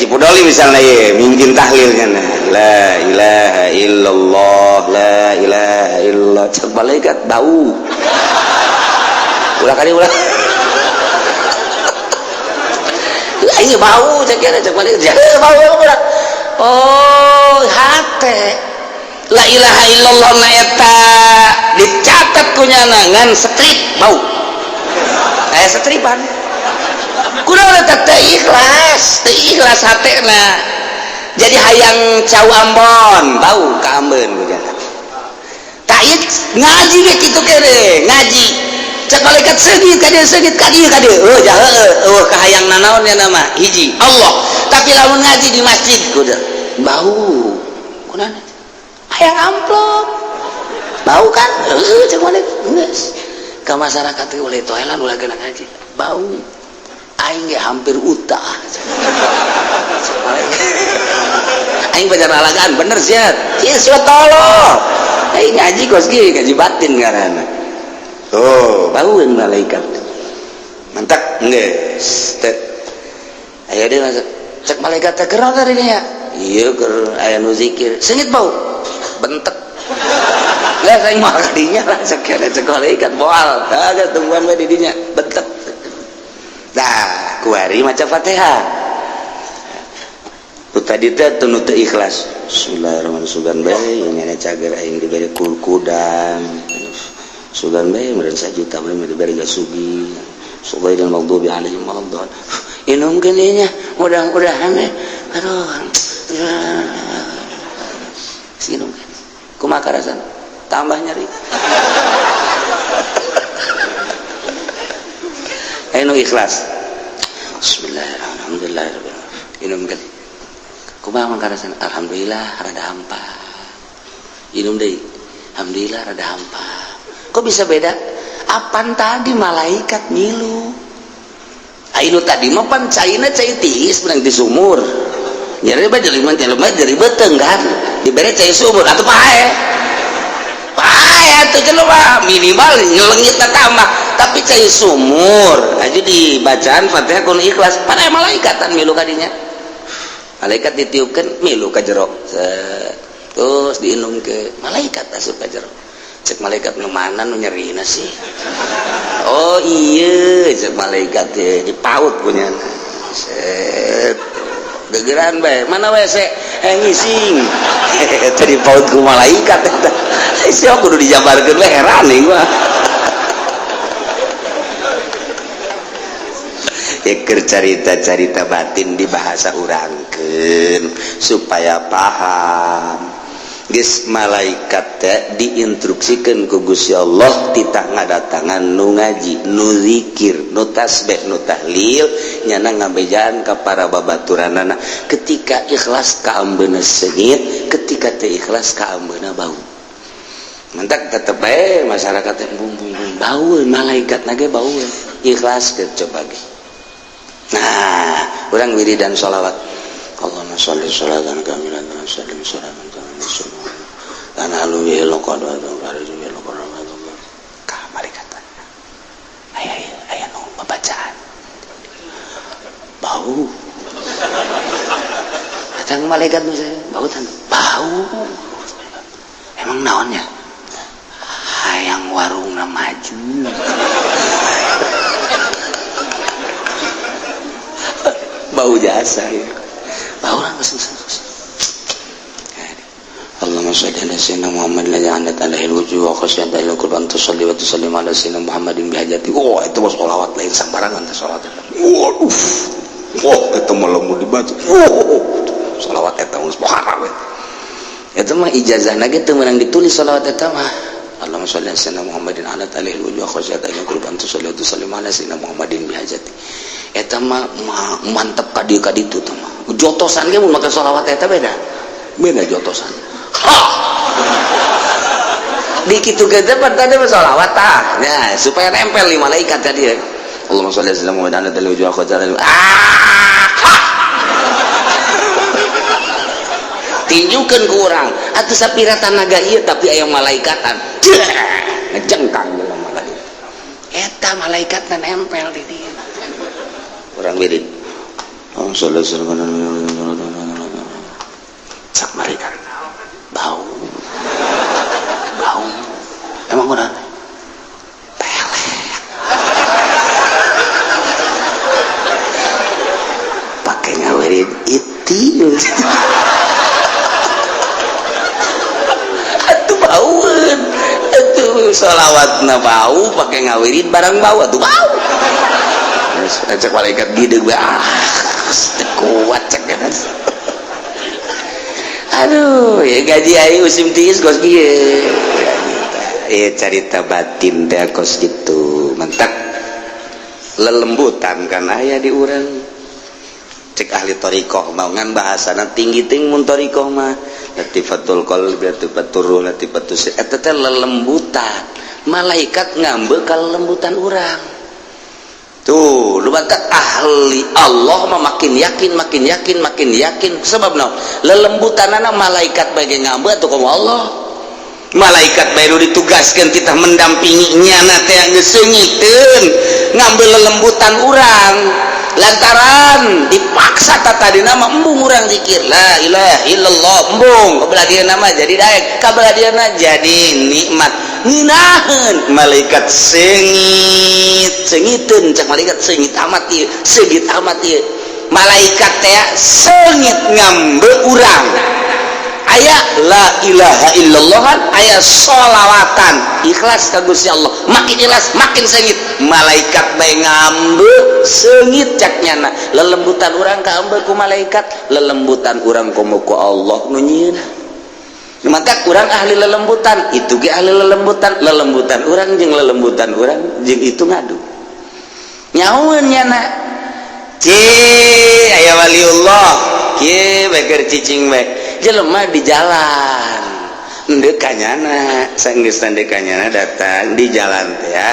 Haji Pudoli misalnya ye mungkin tahlilnya, nah la ilaha illallah, la ilaha illallah, cek malaikat bau, ulah kali ulah ini bau cek kira, cek malaikat bau ulah. Oh hate la ilaha illallah na eta dicatat ku nyana ngan strip bau, setripan kunaon eta teu ikhlas, teu ikhlas hatena. Jadi hayang cau Ambon bau ka ambeun ku jana. Tak ieu ngaji ge kitu kene ngaji cek malaikat seungit ka dieu, seungit ka dieu, ka dieu, oh jahe eueuh kahayang nanaon nya nama hiji Allah. Tapi lamun ngaji di masjid kudu bau, kunaon hayang amplop bau kan, heueuh cek malaikat geus ka masyarakat teh ulah toelan ulah geuna ngaji bau, aing ge hampir utah. Aing pacar alagaan bener sia ieu sia tolol, aing ngaji kos ge ngaji batin ngaranna. Oh baueun malaikat mantak geus teh aya deui masuk cek malaikat teh keur tadi nya ieu keur aya nu zikir seungit bau bentek geus aing mah kadinya lah cek cek malaikat moal geus tungguan we di dinya bentek. Dah kuari maca Fatihah tu tadi teh teu nu teu ikhlas. Bismillahirrahmanirrahim sugan bae nya cager aing dibere kudang sugan bae meureun sajuta bae dibere gasugi sugaidal maghdubi alaihim waladdallin inumkeun ieu nya mudah-mudahan aduh sinumkeun kumaha karasana tambah nyeri. Ayo ikhlas. Bismillahirrahmanirrahim. Inumkeun. Kumaha mangka rasana? Alhamdulillah rada hampa. Inum deui. Alhamdulillah rada hampa. Kok bisa beda? Apan tadi malaikat ngilu. Ayo tadi mah pan caina cai tiis menang di sumur. Nyeri bae jelema jelema jadi beuteung kan. Dibere cai sumur atuh pae. Pae atuh jelema minimal nyelengitna tambah. Tapi cai sumur aja dibacaan Fatihah kun ikhlas pada malaikatan milu kadinya, malaikat ditiupkan milu ka jero, terus diinum ke malaikat asup ka jero. Cek malaikat nu mana nu nyerina sih, oh iya cek malaikat teh dipaut punya set gegeran bae mana WC ngising teh dipaut ku malaikat eta sia kudu dijabarkeun we heran nih gua. Eker carita-carita batin di bahasa urangkeun supaya paham. Geus malaikat teh diinstruksikeun ku Gusti Allah titah ngadatangan nu ngaji, nu zikir, nu tasbih, nu tahlil, nyana ngabejaan ka para babaturanana. Ketika ikhlas kaambeuna seungit, ketika teu ikhlas kaambeuna bau. Mantak tetep bae masyarakat teh bung bung bung bau, malaikat nage bau. Ikhlas ke coba ge. Nah, urang wiridan sholawat. Allahumma sholli sholatan kamilatan wa sallim sholatan kamilatan. Kana lu ka malaikat. Aya aya nu babacaan. Bau. Datang malaikat nu bau tan. Bau. Emang naonnya? Hayang warungna maju. Bau jasa ya. Bau langsung. Allahumma sholli ala sayyidina Muhammad la ja'anat alaihi alwujuh wa khasyat alaihi qurban tusalli wa tusallim ala sayyidina Muhammadin bihajati. Oh, itu mah sholawat lain sembarangan teh sholawat. Waduh. Wah, eta mah lamun dibaca. Oh, sholawat eta geus muharram eta. Eta mah ijazahna ge teu meunang ditulis sholawat eta mah. Allahumma sholli ala sayyidina Muhammadin ala alaihi alwujuh wa khasyat alaihi qurban tusalli wa tusallim ala sayyidina Muhammadin bihajati. Eta mah mantep ka dieu ka ditu teh mah. Jotosan ge mun make sholawat eta beda. Beda jotosan. Ha! Di kitu ge teh tadi mah sholawat tah. Nah, supaya nempel di malaikat tadi. Allahumma sholli ala sayyidina Muhammadin ala alaihi wujuh wa ah! Ha! Tinjukeun ku urang. Atuh sapira tanaga ieu tapi aya malaikatan. Ngejengkang jelema ka dieu. Eta malaikatna nempel di dieu. Urang wirid. Allahumma sholli ala sayyidina cak malaikat. Bau. Bau. Emang urang pelet. Pakai ngawirid itil. Atuh baueun. Atuh sholawatna bau pakai ngawirid barang bau atuh bau. Cek malaikat gideg bae ah teu kuat cek eta. Aduh, ya gaji aing musim tiis kos kieu. Ieu carita batin teh kos kitu. Mentak lelembutan kan aya di urang. Cek ahli thariqah mah ngan bahasana tinggi ting mun thariqah mah latifatul qalbi, latifatur ruh, latifatus sir. Eta teh lelembutan. Malaikat ngambe ka lelembutan urang. Tuh, lu batak ahli Allah mah makin yakin, makin yakin, makin yakin. Sebab naon? Lelembutanana malaikat bae ngambe atuh komo Allah. Malaikat bae nu ditugaskeun kita mendampingi nyana teh geus seungiteun ngambil lelembutan urang. Lantaran dipaksa tadina mah embung urang zikir la ilaha illallah embung kabelah dieuna mah jadi daek kabelah dieuna jadi nikmat. Ngeunaheun malaikat seungit seungiteun cak malaikat seungit amat ieu seungit amat ieu malaikat teh seungit ngambe urang aya la ilaha illallah aya sholawatan ikhlas ka Gusti Allah makin ikhlas makin seungit malaikat bae ngambe seungit cak nyana lelembutan urang kaambe ku malaikat lelembutan urang komo ku Allah nu nyieunna. Maka kurang ahli lelembutan itu ge ahli lelembutan, lelembutan urang jeung lelembutan urang jeung itu ngadu nyaun nyana ci aya waliullah kieu bae keur cicing bae jelema di jalan endeu ka nyana sanggeus endeu ka nyana datang di jalan teh ya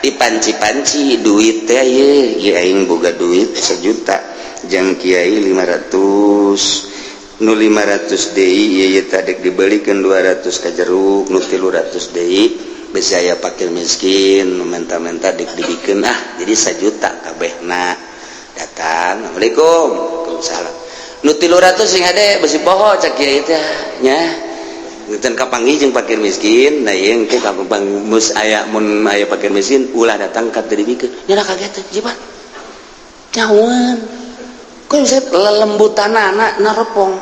dipanci-panci duit teh ye ieu aing boga duit 1 juta jeung kiai 500 nu 500 deui ieu teh dek dibelikeun 200 ka jeruk nu 300 deui besi aya fakir miskin nu menta-menta dek dibikeun ah jadi 1 juta kabehna datang assalamualaikum waalaikumsalam nu 300 sing hade besi poho cak kiai teh nya teu kapanggih jeung fakir miskin nah ieu engke kapang mus aya mun aya fakir miskin ulah datang ka teu dibikeun nya kaget teh jibat nyawan kok bisa lelembutan anak neropong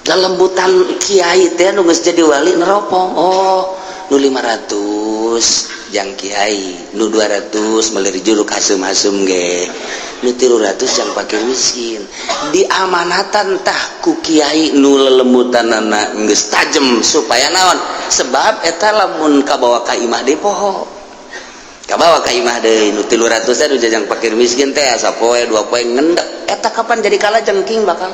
lelembutan kiai teh nu geus jadi wali neropong oh nu 500 Jang kiai, nu 200 meuli jeruk asem-asem ge, nu 300 jang fakir miskin. Diamanatan tah ku kiai nu lelembutanana geus tajem, supaya naon? Sebab eta lamun kabawa ka imah deui, poho kabawa ka imah deui. Nu 300 teh nu jang fakir miskin teh, sapoe dua poe ngendek eta. Kapan jadi kalajengking bakal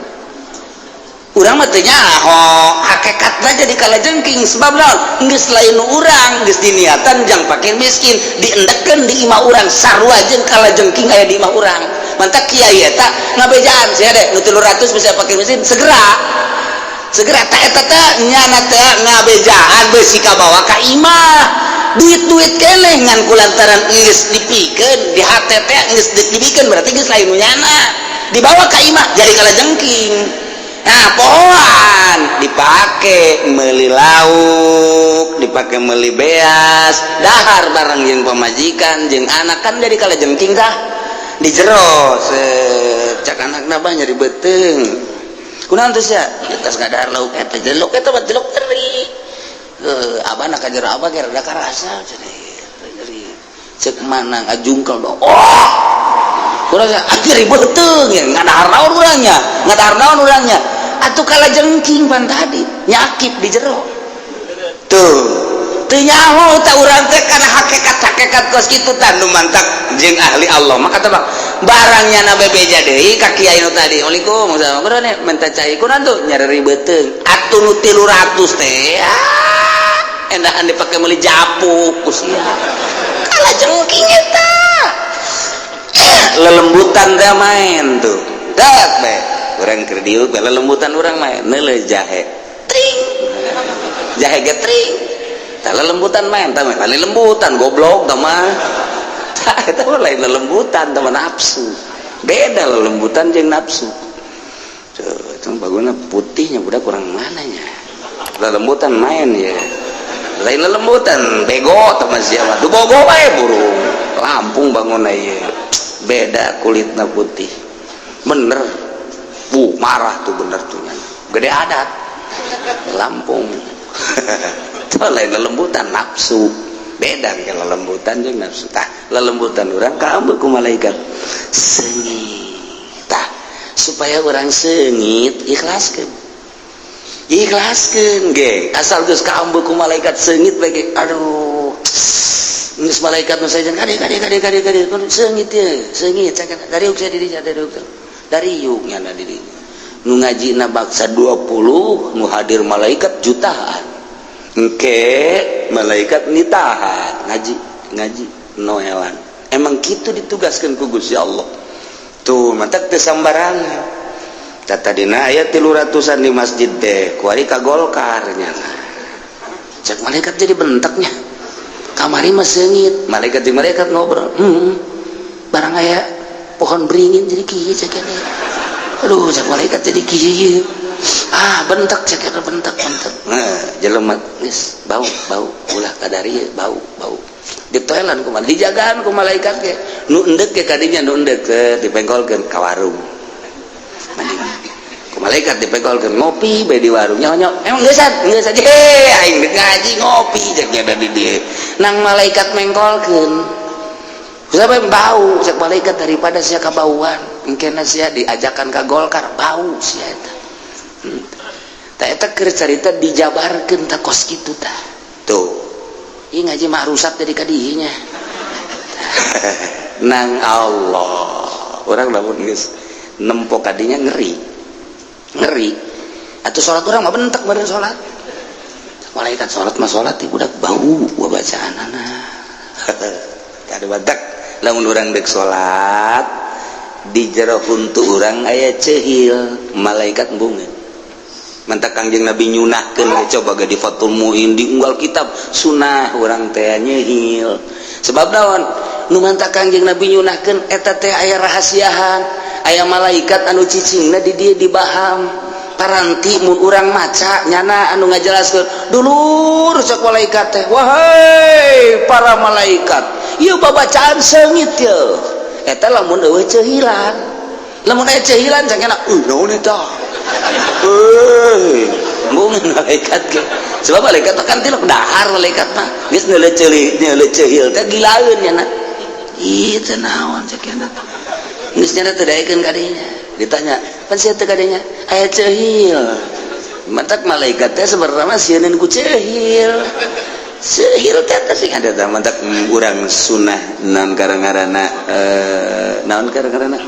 urang mah teu nyaho hakikatna jadi kalajengking. Sebab naon? Geus lain urang, geus diniatan jang fakir miskin, diendekkeun di imah urang, sarua jeung kalajengking aya di imah urang. Mantak kiai eta ngabejaan sia deh, nu 300 bisa fakir miskin segera segera. Tak eta teh nyana teh ngabejaan besi kabawa ka imah, duit-duit keneh, ngan kulantaran geus dipikeun di hate teh, geus dipikeun, berarti geus lain nu nyana, dibawa ka imah jadi kalajengking. Nah, pohoan dipake meli lauk, dipake meli beas, dahar bareng jeung pamajikan jeung anak, kan jadi kalajengking tah di jero. Cak anak nabah nyeri beuteung, kunaon teh sia? Tas ngadahar lauk eta, jeluk eta mah jeluk teri. Heuh, abah nak ka jero, abah ge rada karasa nyeri. Cek mana ngajungkel dong. Oh, kurang nyeri beuteung ya, ngadahar naon urangnya, ngadahar naon urangnya atuh? Kalajengking pan tadi nyakit di jero tuh, teu nyaho tah urang teh kana hakikat-hakikat kos kitu tah. Nu mantak jeung ahli Allah maka teh barangnya na bebeja deui ka kiai nu tadi, "Assalamualaikum, kunaon minta cai?" "Kunaon tuh?" "Nyeri beuteung." Atuh nu 300 teh ah, endahan dipake meuli japuk ku sia, kalajengking eta. Lelembutan teh main tuh dak be urang keur diuk, lelembutan urang main neuleuh jahe tring, jahe ge tring tah. Lelembutan main tah, lain lembutan, goblok tah mah. Tah, eta mah lain lelembutan, tah mah nafsu. Beda lelembutan jeung nafsu. Tuh, itu baguna putihnya budak kurang mananya. Lelembutan main ya lain lelembutan, bego tah mah sia mah. Dubogo bae burung Lampung bangun ieu, beda kulitna putih bener. Bu marah tuh, bener tuh, gede adat Lampung itu lain lelembutan, nafsu. Beda ke lelembutan jeung nafsu. Tah, lelembutan urang kaambeu ku malaikat seungit. Tah, supaya urang seungit, ikhlaskeun, ikhlaskeun ge. Asal geus kaambeu ku malaikat seungit bae ge, aduh, geus malaikat nu sajen kade kade kade kade kade, seungit ye, seungit dari sia dirinya, dari dari yuk nyana dirinya. Nu ngaji na baksa 20, nu hadir malaikat jutaan. Engke malaikat nitahan ngaji ngaji noelan. Emang gitu ditugaskan ku Gusti Allah tuh, mantak teu sambarangan. Tadina aya 300-an di masjid teh, kuari ka Golkar nyana. Cek malaikat jadi bentaknya, kamari mah seungit. Malaikat jeung malaikat ngobrol, barang aya pohon beringin jadi kieu," cek ini. "Aduh," cek malaikat, "jadi kieu." Ah, bentak cek eta, bentak bentak. Nah, jelema geus bau bau, ulah kadari bau bau. Ditoelan ku, dijagaan ku malaikat ge. Nu endek ge kadinya, nu endek ke dipengkolkeun ka warung. Ku malaikat dipengkolkeun, ngopi bae di warung. Nyaho emang geus geus aja, aing ngaji ngopi cek nya di dieu. Nang malaikat mengkolkeun. Siapa yang bau? Cek malaikat, daripada sia kabauan, engkena sia diajakan ke Golkar, bau sia eta. Tah, eta keur carita dijabarkeun tah kos kitu tah. Tuh. Ieu ngaji mah rusak jadi kadinya. Nang Allah. Urang lamun geus nempo kadinya ngeri. Ngeri. Atuh salat urang mah bentek baren salat. Malaikat salat mah salat budak bau bacaanana. Kada badak lamun urang dek salat, di jero huntu urang aya cehil, malaikat embungeun. Mantak Kangjeng Nabi nyunahkeun, coba ge di Fathul Muin, di unggal kitab sunah urang teh nyehil. Sebab naon nu mantak Kangjeng Nabi nyunahkeun eta teh? Aya rahasiahan, aya malaikat anu cicingna di dieu, di baham. Paranti mun urang maca nyana anu ngajelaskeun, "Dulur," cek malaikat teh, "wahai para malaikat, ieu babacaan seungit ye." Eta lamun eueuh cehilan. Lamun aya cehilan, cangkena, "Euy, naon eta?" Euy, Embungeun malaikat ge, sebab malaikat kan tilok dahar. Malaikat mah geus neuleuh neuleuh ceulil teh gilaeun nya. Ieu teh naon cek nya? Geus nya teh daekeun ka dinya. Ditanya, "Pan sia teh kadinya aya ceulil?" Matak malaikat teh sebenarnya mah sieun ku ceulil. Ceulil teh teh sing ada tah. Matak urang sunah naon karang-karana, naon karang-karana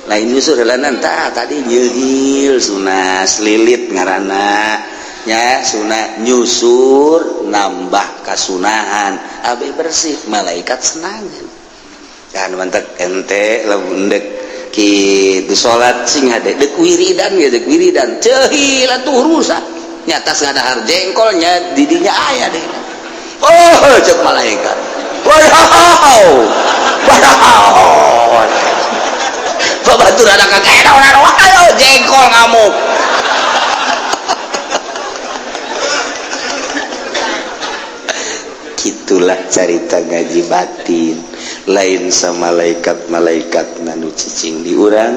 lain nyusur heulanan tah tadi nyeulil, sunah selilit ngaranna nya, sunah nyusur nambah kasunahan abe bersih, malaikat senangan kan. Mantak ente lamun dek kitu salat sing hade, dek wiridan ge, dek wiridan ceulil atuh rusak nya, tas ngadahar jengkolnya didinya aya deh. Oh, cek malaikat, "Wow, wow." Babaturan kakek ayo jengkol ngamuk. Gitulah carita ngaji batin. Lain sama malaikat-malaikat nu cicing di urang,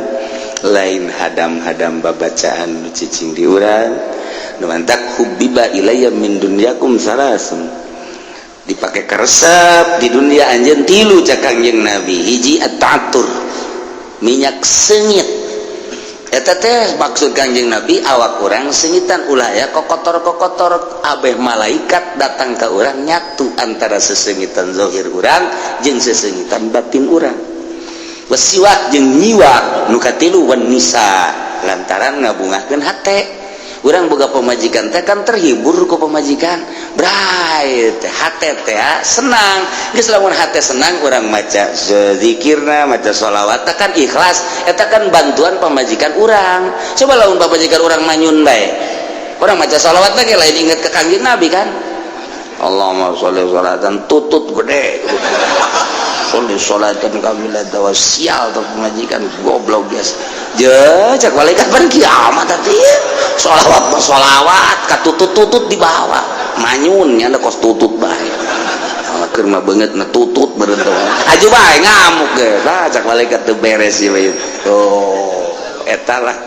lain hadam-hadam babacaan nu cicing di urang. Nu mantak hubbiba ilayya min dunyakum salasun, dipakai keresep di dunia anjeun tilu cak Kangjeng Nabi. Hiji, at-ta'attur, minyak seungit. Eta teh maksud Kangjeng Nabi awak urang seungitan, ulah ya kokotor-kokotor, abeh malaikat datang ke urang nyatu antara seseungitan zahir urang jeung seseungitan batin urang. Wasiwak, jeung nyiwak. Nu katilu, wan nisa, lantaran ngabungahkeun hate. Urang boga pemajikan teh kan terhibur ku pemajikan, bray teh hate teh senang. Geus lamun hate senang, urang maca zikirna, maca sholawat kan ikhlas, eta kan bantuan pemajikan urang. Coba lamun pemajikan urang manyun bae, urang maca sholawat teh lain inget ke Kangjeng Nabi kan. Allahumma sholli sholatan tutut gede, sholli sholatan kamilatan, wa sial tuh pemajikan goblok biasa je. Cek malaikat, pan kiamat tadi sholawat mah sholawat katutut-tutut di bawah manyun nya, kos tutut bae keur mah beungeut na tutut berentong aju bae ngamuk ge. Tah, cek malaikat, teu beres ieu. Oh, eta lah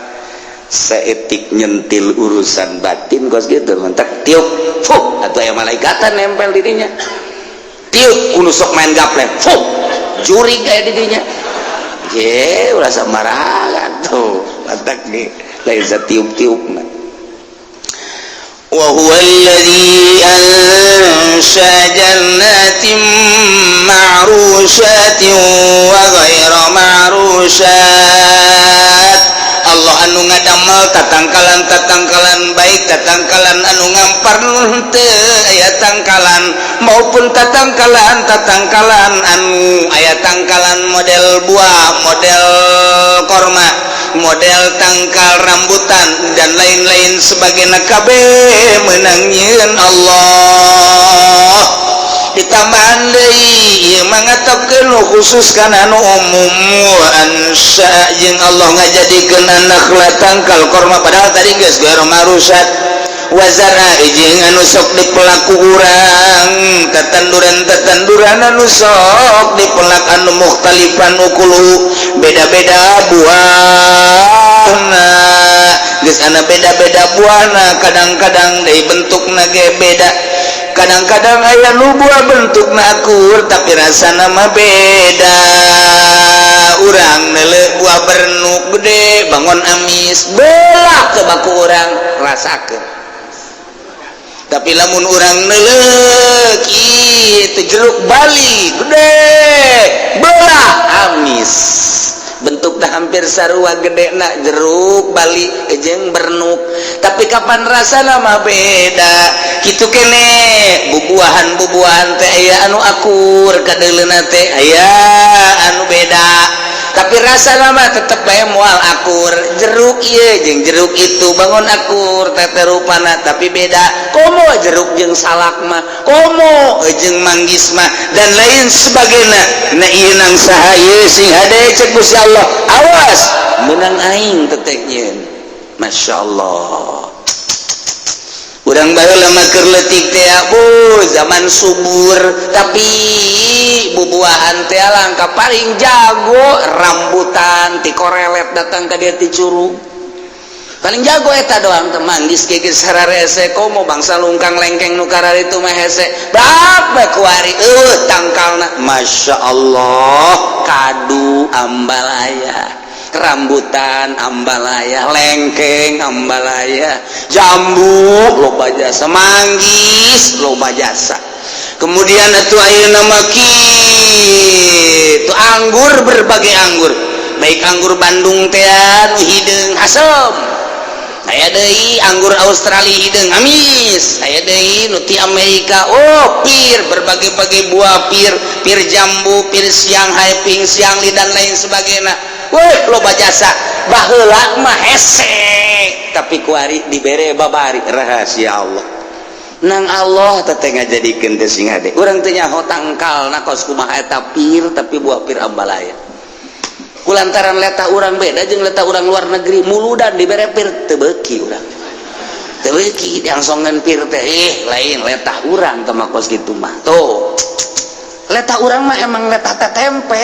seetik nyentil urusan batin kos gitu. Mentak tiup, fuh, atau aya malaikatan nempel dirinya. Tiup kudu sok main gaplek, fuh, jurig aya dirinya ye, ulah sembarangan tuh. Mantak nih lain tiup-tiup mah. وهو الذي أنشأ جنات معروشات وغير معروشات. Allah anu ngadamel tatangkalan-tatangkalan, baik tatangkalan anu ngampar teu aya tangkalan maupun tatangkalan-tatangkalan anu aya tangkalan, model buah, model korma, model tangkal rambutan, dan lain-lain sebagainya, kabeh menang nyieun Allah. Ditambahan deui ieu mah ngatepkeun nu khusus kana anu umum. Wa ansya, jeung Allah ngajadikeun an-nakhla, tangkal korma, padahal tadi geus ghairu ma'rusat. Wa zar'a, jeung anu sok dipelak ku urang, tetanduran-tetanduran anu sok dipelak, anu mukhtalifan ukuluhu, beda-beda buahna. Geus ana beda-beda buahna, kadang-kadang deui bentukna ge beda. Kadang-kadang aya nu buah bentukna akur tapi rasana mah beda. Urang neuleuh buah bernuk gede, bangun amis, belah ke baku urang rasakeun. Tapi lamun urang neuleuh kitu jeruk Bali gede, belah amis. Bentuknya hampir sarua gede nak jeruk Bali jeung bernuk, tapi kapan rasa mah beda. Gitu kene bubuahan, bubuahan teh aya anu akur kadeuleuna teh, aya anu beda, tapi rasa mah tetep bae moal akur. Jeruk ieu jeung jeruk itu bangun akur teh rupana, tapi beda. Komo jeruk jeung salak mah, komo jeung manggis mah, dan lain sebagainya. Nah, ieu nang saha ieu? Sing hade cek Gusti Allah, awas, menang aing teteh nyieun. Masya Allah. Urang baheula mah keur leutik teh, bu, zaman subur, tapi bubuahan teh langka. Paling jago rambutan ti korelet datang ka dia ti curug. Paling jago eta doang teh manggis ge geus hararese, komo bangsa lungkang lengkeng nu kararitu mah hese. Bab kuari eueuh tangkalna, Masya Allah, kadu ambalaya, rambutan ambalaya, lengkeng ambalaya, jambu loba jasa, manggis loba jasa. Kemudian atuh ayeuna mah kitu anggur, berbagai anggur, baik anggur Bandung teh nu hideung asem, aya deui anggur Australia hideung amis, aya deui nu ti Amerika. Oh, pir, berbagai-bagai buah pir, pir jambu, pir Shanghai, ping Xiangli, dan lain sebagainya. Weh, loba jasa. Baheula mah hese, tapi kuari dibere babari rahasia Allah nang Allah teh ngajadikeun teh sing hade. Urang teh nyaho tangkalna kos kumaha eta pir, tapi buah pir ambalaya. Kulantaran letah urang beda jeung letah urang luar negeri, muludan dibere pir teu beuki. Urang teu beuki diangsongan pir teh. Eh, lain letah urang teh mah kos kitu mah. Tuh, letah urang mah emang letah teh tempe,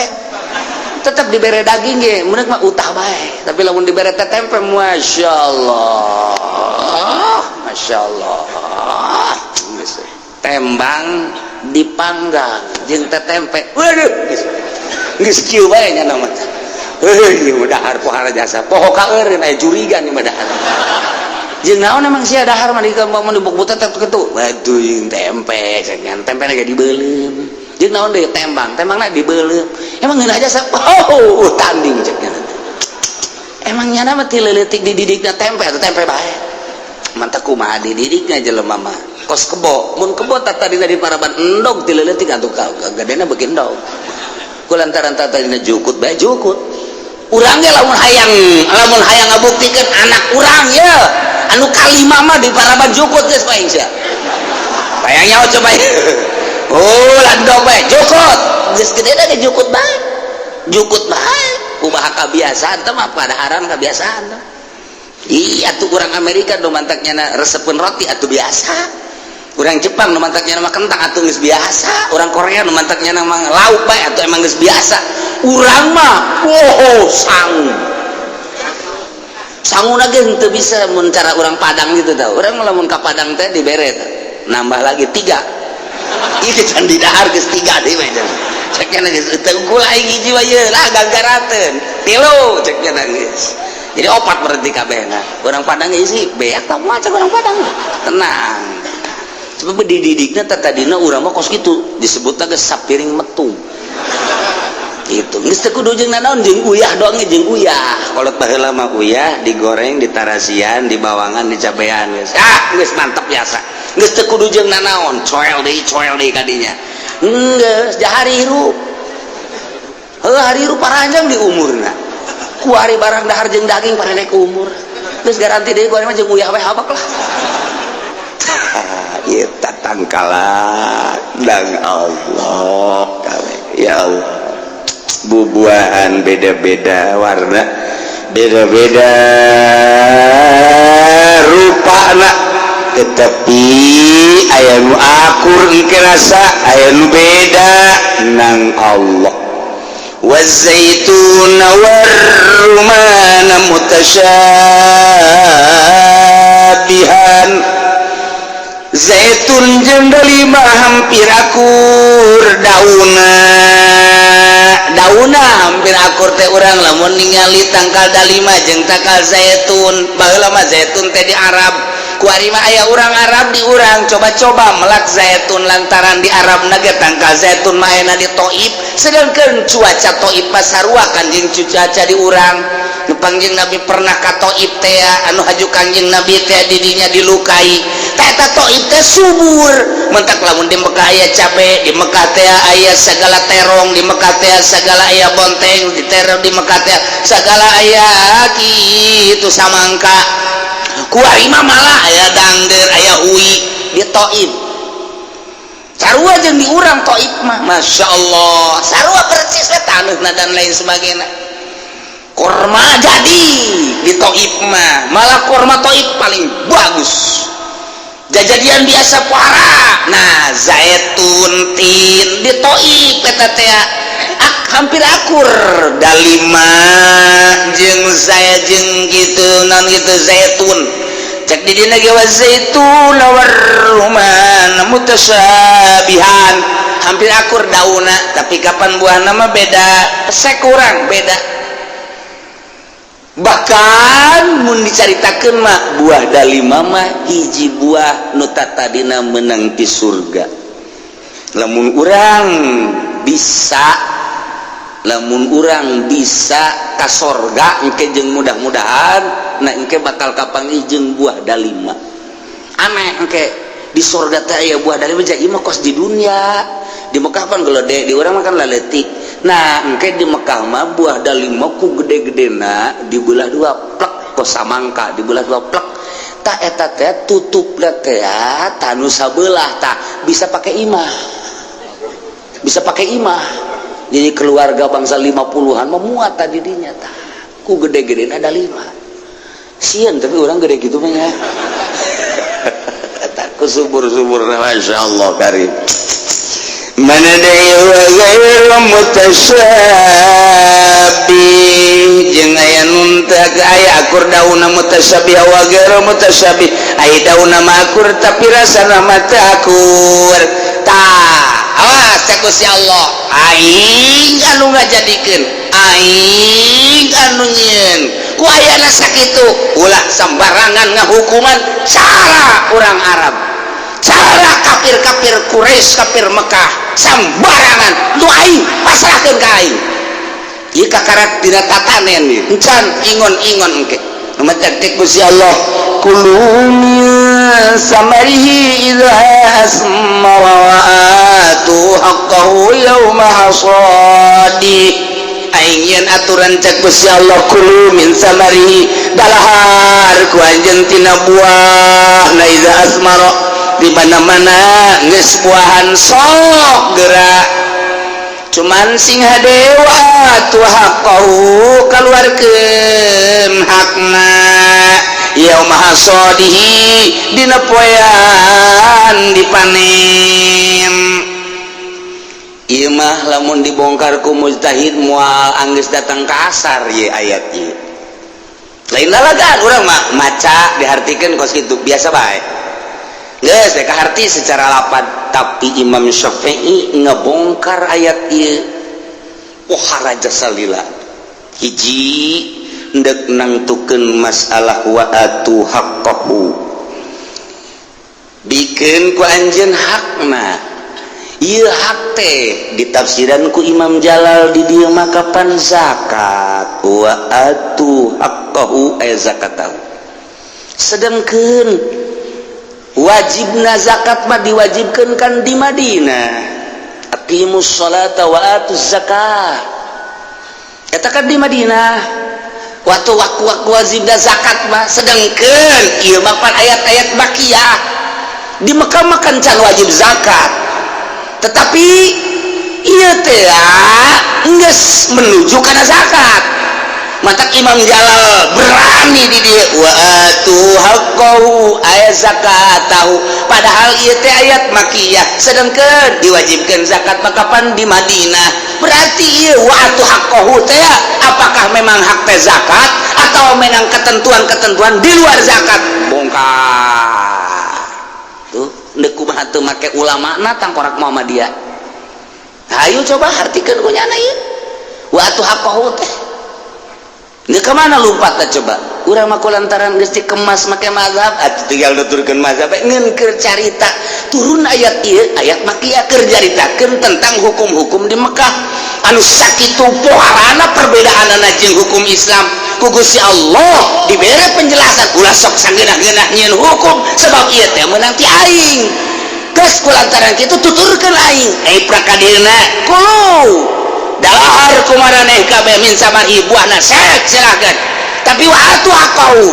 tetap dibere daging ge meunang mah utah bae, tapi lamun dibere teh tempe, Masya Allah, Masya Allah. Tembang dipanggang jeung teh tempe, waduh, geus kieu bae nya nama. Heuh, ieu dahar pohara jasa, poho kaeureun aya jurigan ieu mah dahar. Jeung naon emang sia dahar mah di mun dibuk teh kitu? Waduh, jeung tempe, cenah tempe ge dibeuleum. Jeung naon deui? Tembang, tembangna dibeuleum. Emang ngeunah jasa? Oh, tanding cek nya. Emang nyana mah ti leutik dididikna tempe atau tempe bae. Mantap, kumaha dididikna jelema mah. Kos kebo, mun kebo tak tadi tadi paraban endog ti leutik atuh gedena beuki endog. Kulantaran tadina jukut bae jukut. Urang ge lamun hayang ngabuktikeun anak urang ya anu kalima mah di paraban jukut geus bae sia. Bayang nyaho coba. Oh, landong bae jukut. Geus gede ge jukut bae. Jukut bae. Kumaha kabiasaan teh mah, padaharan kebiasaan teh. Iya tuh, orang Amerika nu mantaknya resepeun roti atuh biasa. Orang Jepang nu mantaknya mah kentang atuh geus biasa. Orang Korea nu mantaknya mah lauk bae atuh emang geus biasa. Urang mah oh, sangu. Sangu lagi henteu bisa mun cara orang Padang gitu tau. Urang lamun ka Padang teh dibere teh. Nambah lagi tiga. Ieu can didahar geus tiga deui mah. Ceknya geus teu unggul aing hiji mah ieu lah gagarateun. Tilu ceknya geus. Jadi opat berarti kabehna. Orang Padang isi beak tah mah cek orang Padang. Tenang. Sebab dididikna teh tadina urang mah kos kitu, disebutna geus sapiring metung. Gitu. Geus teu kudu jeung nanaon, jeung uyah doang ge, jeung uyah. Kolot baheula mah uyah digoreng, ditarasian, dibawangan, dicabean geus. Ah, geus mantep biasa. Geus teu kudu jeung nanaon, coel deui kadinya. Geus jahari hirup. Heuh, hari hirup paranjang di umurna. Kuari barang dahar jeung daging parendek umur. Geus garanti deui kuari mah jeung uyah we habak lah. Ieu tangkalan dang Allah kabeh. Ya Allah. Bubuahan beda-beda warna, beda-beda rupa, tetapi aya nu akur engke rasa, aya nu beda nang Allah. والزيتون والرمان متشابها. Zaitun jeung delima hampir akur dauna, dauna hampir akur teh. Urang lamun ningali tangkal dalima jeung tangkal zaitun, baheula mah zaitun teh di Arab, kuari mah aya urang Arab di urang coba-coba melak zaitun, lantaran di Arab na ge tangkal zaitun mah ayana di Taif, sedangkan cuaca Taif mah sarua kan jeung cuaca di urang. Nu Kangjeng Nabi pernah ka Taif teh, anu haju Kangjeng Nabi teh didinya dilukai. Eta Taif teh subur mentak. Lamun di Mekah aya cabe, di Mekah teh aya segala terong, di Mekah teh segala aya bonteng, di terong di Mekah teh segala aya kitu samangka. Kuari mah malah aya dangder, aya hui di Taif. Sarua jeung di urang Taif mah, Masya Allah, sarua persis we taneuhna dan lain sebagainya. Korma jadi di Taif mah, malah korma Taif paling bagus, jajadian biasa puara. Nah, zaitun tin di Taif eta teh hampir akur dalima jeung saya jeung gitu. Naon gitu zaitun, cek di dina ge wa zaitun war rumman mutasyabihan, hampir akur dauna, tapi kapan buahna mah beda, pesek kurang beda. Bahkan mun dicaritakeun mah, buah dalima mah hiji buah nu tadina menang di surga. Lamun urang bisa, lamun urang bisa ka sorga engke, jeung mudah-mudahan, nah, engke bakal kapanggih jeung buah dalima. Aneh, engke di sorga teh aya buah dalima. Jadi mah kos di dunia, di Mekah kan gede, di urang mah kan laletik. Nah, engke di Mekah mah buah dalima ku gede-gedena dibelah dua, plek, kos samangka dibelah dua, plek. Tak eta teh tutup teh tanu sabelah, tak bisa pakai imah, bisa pakai imah. Jadi keluarga bangsa 50-an memuat tadi dinya. Tah, ku gede-gede ada lima sieun, tapi orang gede gitu mah ya ku subur-subur. Masya Allah karim. Mana deui? Wa ghairu mutasyabih, jeung aya nun teu aya akur daunna. Mutasyabih wa ghairu mutasyabih, aya daunna mah akur tapi rasana mah teu akur. Tah, awas, cek Gusti Allah, aing anu ngajadikeun, aing anu nyieun. Ku ayana sakitu, ulah sembarangan ngahukuman cara orang Arab, cara kafir-kafir Quraisy, kafir Mekah, sembarangan. Nu aing pasrahkeun ka aing ieu, kakarak dina tatanen ieu, encan ingon-ingon engke. Matak Gusti Allah, kulu min samarihi idza asmara wa atu haqqahu yauma hasadi. Aing yen aturan, cek Gusti Allah. Kulu min samarihi, dalahar ku anjeun tina buah na, idza asmara, di mana-mana geus buahan sok gerak, cuman sing hade wa atu haqqahu, kaluarkeun hakna, yauma hasadihi, dina poean dipanen. Ieu mah lamun dibongkar ku mujtahid moal anggeus datang ka asar ye ayat ieu. Lain lalagan urang mah maca dihartikeun kos kitu biasa bae, geus teh kaharti secara lapad. Tapi Imam Syafi'i ngebongkar ayat ieu, wah, raja salila. Hiji, ndek nangtukeun masalah wa atu haqqahu, bikeun ku anjeun hakna. Ieu hak teh ditafsiran ku Imam Jalal di dieu mah kapan zakat. Wa atu haqqahu ay zakatahu, sedangkeun wajibna zakat mah diwajibkeun kan di Madinah. Aqimus sholata wa atuz zakat, eta kan di Madinah waktu waktu waktu wajibna zakat mah. Sedangkan ieu mah pan ayat-ayat makiyah, di Mekah mah kan can wajib zakat, tetapi ieu teh geus menuju kana zakat. Matak Imam Jalal berani di dieu, wa atu haqqahu ay zakatahu, padahal ieu teh ayat makiyah, sedangkan diwajibkan zakat mah kapan di Madinah. Berarti ieu wa atu haqqahu teh apakah memang hak teh zakat atau memang ketentuan-ketentuan di luar zakat? Bongkar tuh, ndek kumaha teu make ulama na tangkorak Muhammadiyah. Ayo coba artikeun ku nyana ieu wa atu haqqahu teh. Ini kemana lompat coba? Urang mah lantaran geus dikemas make mazhab, atuh tinggal nuturkeun mazhab. Ngeun keur carita turun ayat ieu, ayat makiyah, keur caritakeun tentang hukum-hukum di Mekah anu sakitu poharana perbedaanana jeung hukum Islam. Ku Gusti Allah dibere penjelasan, ulah sok sangeunah-geunah nyieun hukum, sebab ieu teh meunang ti aing. Geus kulantaran kitu tuturkeun aing, eh, prakadilna kulu, dalahar kumaraneh kabeh, min samarihi, buahna sek silakan, tapi wa atu haqqahu,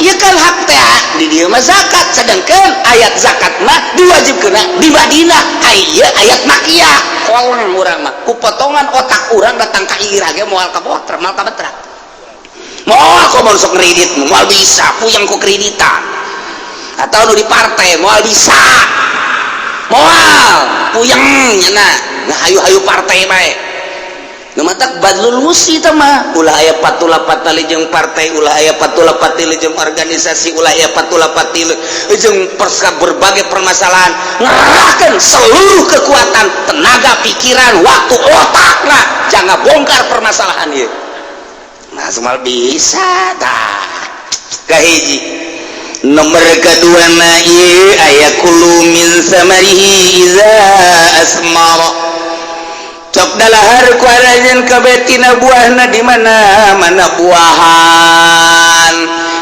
ieu kan hak teh di dieu mah zakat, sedangkan ayat zakat mah diwajibkeun di Madinah, ai ieu ayat makiyah. Kolong urang mah ku potongan otak urang datang ka ira ge moal kabotra, moal kabetra, moal. Komo sok kredit moal bisa, puyeng ku kreditan atau nu di partai moal bisa, moal, puyeng nyana. Nah, hayu-hayu partai bae. Nu matak badlul wus'i teh mah ulah aya patula patali jeung partai, ulah aya patula patali jeung organisasi, ulah aya patula patali jeung perska berbagai permasalahan. Ngerahkan seluruh kekuatan, tenaga, pikiran, waktu, otak lah, jangan bongkar permasalahan ieu. Nah, semua bisa tah. Kahiji, nomor kedua na ieu aya kulu min samarihi iza asmara. Cok dalahar ku aranjeun kabeh tina buahna. Di mana mana buahan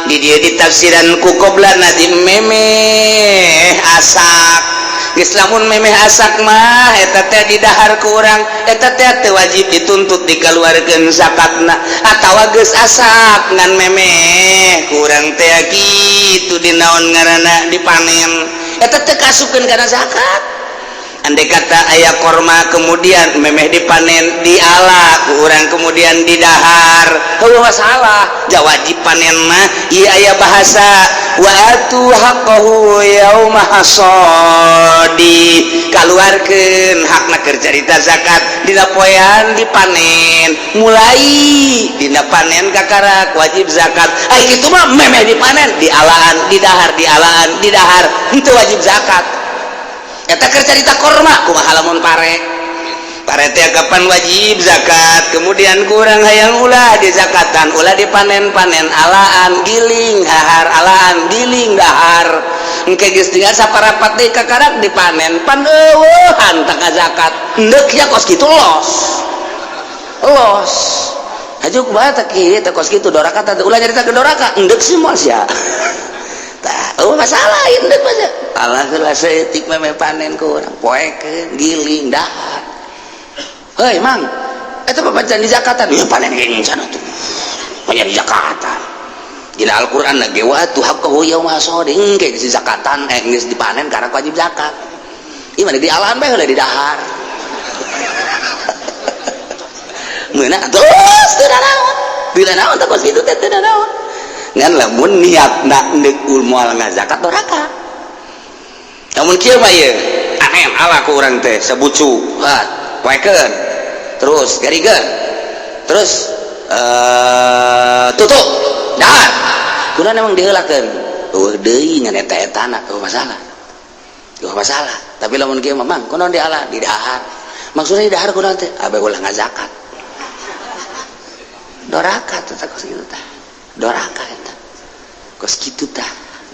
di dieu ditafsiran ku qoblana di memeh asak. Geus lamun memeh asak mah eta teh didahar ku urang, eta teh teu wajib dituntut dikaluarkeun zakatna. Atawa geus asak ngan memeh ku urang teh kitu dinaon ngaranna dipanen, eta teh kasupkeun kana zakat. Andai kata aya korma, kemudian memeh dipanen, diala ku urang, kemudian didahar, heueuh masalah. Ja wajib panen mah ieu aya bahasa wa atu haqqahu yauma hasadi, kaluarkeun hakna keur carita zakat dina poean dipanen. Mulai dina panen kakarak wajib zakat. Ai kitu mah memeh dipanen, dialaan, didahar, dialaan, didahar, henteu wajib zakat. Eta keur carita korma. Kumaha lamun pare? Pare teh kapan wajib zakat? Kemudian kurang hayang ulah di zakatan, ulah dipanen-panen, alaan, giling, dahar, alaan, giling, dahar. Engke geus tinggal saparapat deui kakarak dipanen, pan eueuhan teu zakat. Endek ya kos kitu, los los haju kumaha teh kieu teh kos kitu doraka teh. Ulah nyarita ke doraka, endek sih moal sia. Tah, eueuh masalah endek mah. Alah heula saeutik memeh panen ku urang, poekeun, giling, dahar. Heuy mang, eta papacan di zakatan ya, panen ge sana tuh banyak di zakatan. Dina Al-Qur'an ge wa atu haqqahu yauma hasadi, engke geus zakatan, eh, geus dipanen karena wajib zakat. Ieu mah di alahan bae heula didahar. Meunang terus teu naon. Teu naon teh kos kitu teh, teu naon. Ngan lamun niatna deuk moal ngazakat, doraka. Namun kieu mah ieu panen, ala ku urang teh sabucu, ha, poekeun, terus garigeun, terus tutup, dahar. Kunaon emang diheulakeun? Eueuh deui ngan eta etana eueuh masalah. Eueuh masalah. Tapi lamun kieu mah, mang, kunaon diala didahar? Maksudnya didahar kunaon teh? Abe ulah ngazakat. Doraka teh kos kitu tah. Doraka eta. Kos kitu tah.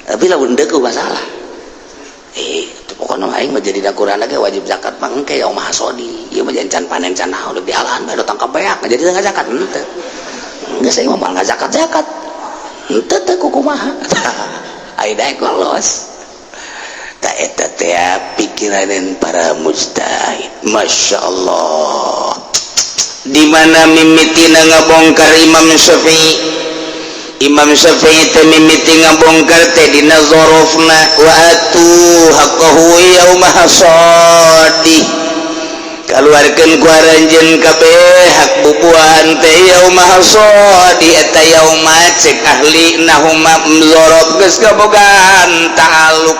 Tapi lamun deuk masalah. Eh, itu pokoknya mah aing mah jadi dakuran ge wajib zakat mah engke yauma hasadi. Ieu mah can panen, can naon, udah dialahan bae, tangkap beak jadi teu ngazakat henteu. Geus aing mah moal ngazakat-zakat. Henteu teh kukumaha. Ai daek los. Ta eta teh pikiranan para mujtahid. Masya Allah. Di mana mimitina ngabongkar Imam Syafi'i? Imam Syafi'i teh mimiti ngabongkar teh dina zorofna wa atu haqqahu yauma hasadi, kaluarkeun ku aranjeun kabeh hak bubuahan teh yauma hasadi. Eta yauma cek ahli nahuma zorof geus kabogaan ta'aluk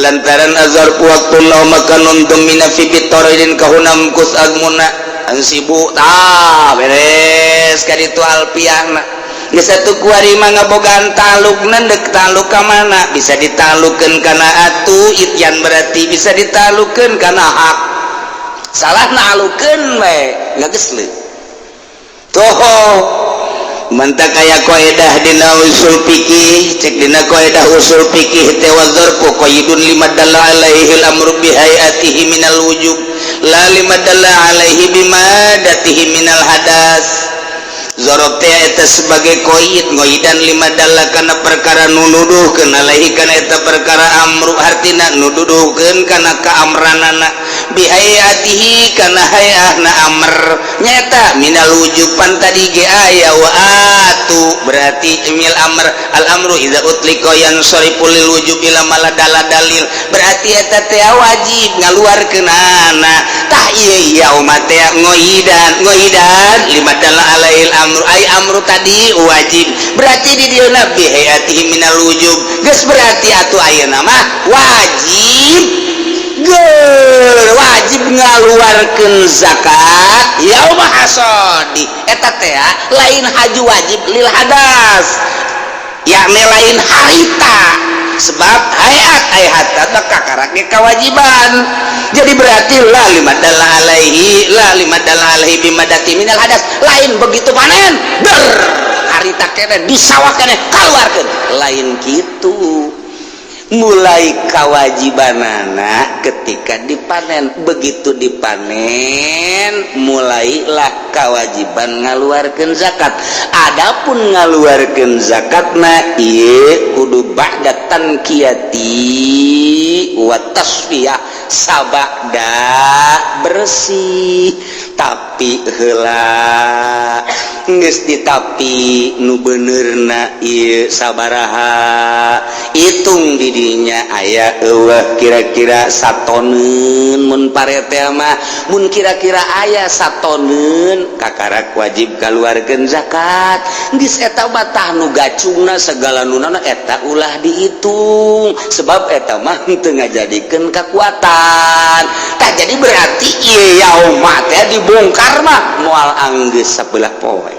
lantaran azar waktu makanun domina fi bitoridin kahunam kus agmuna ansibu. Tah, beres ka ditu alpiahna. Geus atuh kuari mah ngabogaan talukna, deuk taluk ka mana? Bisa ditalukeun kana atu ityan, berarti bisa ditalukeun kana hak. Salah nalukeun we ngageus toho. Mentak aya kaidah dina usul fikih. Cek dina kaidah usul fikih teh wa dzarfu qaidun lima dalla alaihi al-amru bi hayatihi minal wujub la lima dalla alaihi bimadatihi minal hadas. Zorof teh eta sebagai koid ngoidan lima dalla kana perkara nu nuduhkeun alaihi kana eta perkara amru, hartina nuduhkeun kana kaamranana, bihayatihi kana hayahna amr nyata, minal wujub. Pan tadi ge aya wa atu, berarti mil amr. Al amru idza utliqa yansarifu lil wujub ila maladala dalil, berarti eta teh wajib ngaluarkeunana. Tah, ieu yauma teh ngoidan ngoidan lima dalla alaihil amru, ay amru tadi wajib, berarti di dieu bihayatihi minal wujub. Geus berarti atuh ayeuna mah wajib. Ger wajib ngaluarkeun zakat yauma hasadi eta teh lain haju wajib lil hadas, yakni lain harita, sebab hayat hayat kakarak kewajiban. Jadi berarti la lima dalla alaihi, la lima dalla alaihi bimadati minal hadas. Lain begitu panen ber harita kene di sawah kene keluarkan, lain gitu. Mulai kewajibanana ketika dipanen. Begitu dipanen, mulailah kewajiban ngaluarkan zakat. Adapun ngaluarkan zakatna ieu kudu ba'da tanqiyati wa tasfiyah, sabada bersih. Tapi heula geus ditapi nu benerna ieu sabaraha, hitung didinya aya eueuh kira-kira satoneun. Mun pare teh mah, mun kira-kira aya satoneun, kakarak wajib kaluarkeun zakat. Geus eta mah tah nu gacungna segala nunana eta ulah dihitung, sebab eta mah teu ngajadikeun kekuatan. Tah, jadi berarti ieu yauma teh dibongkar mah moal anggeus sabelah poe.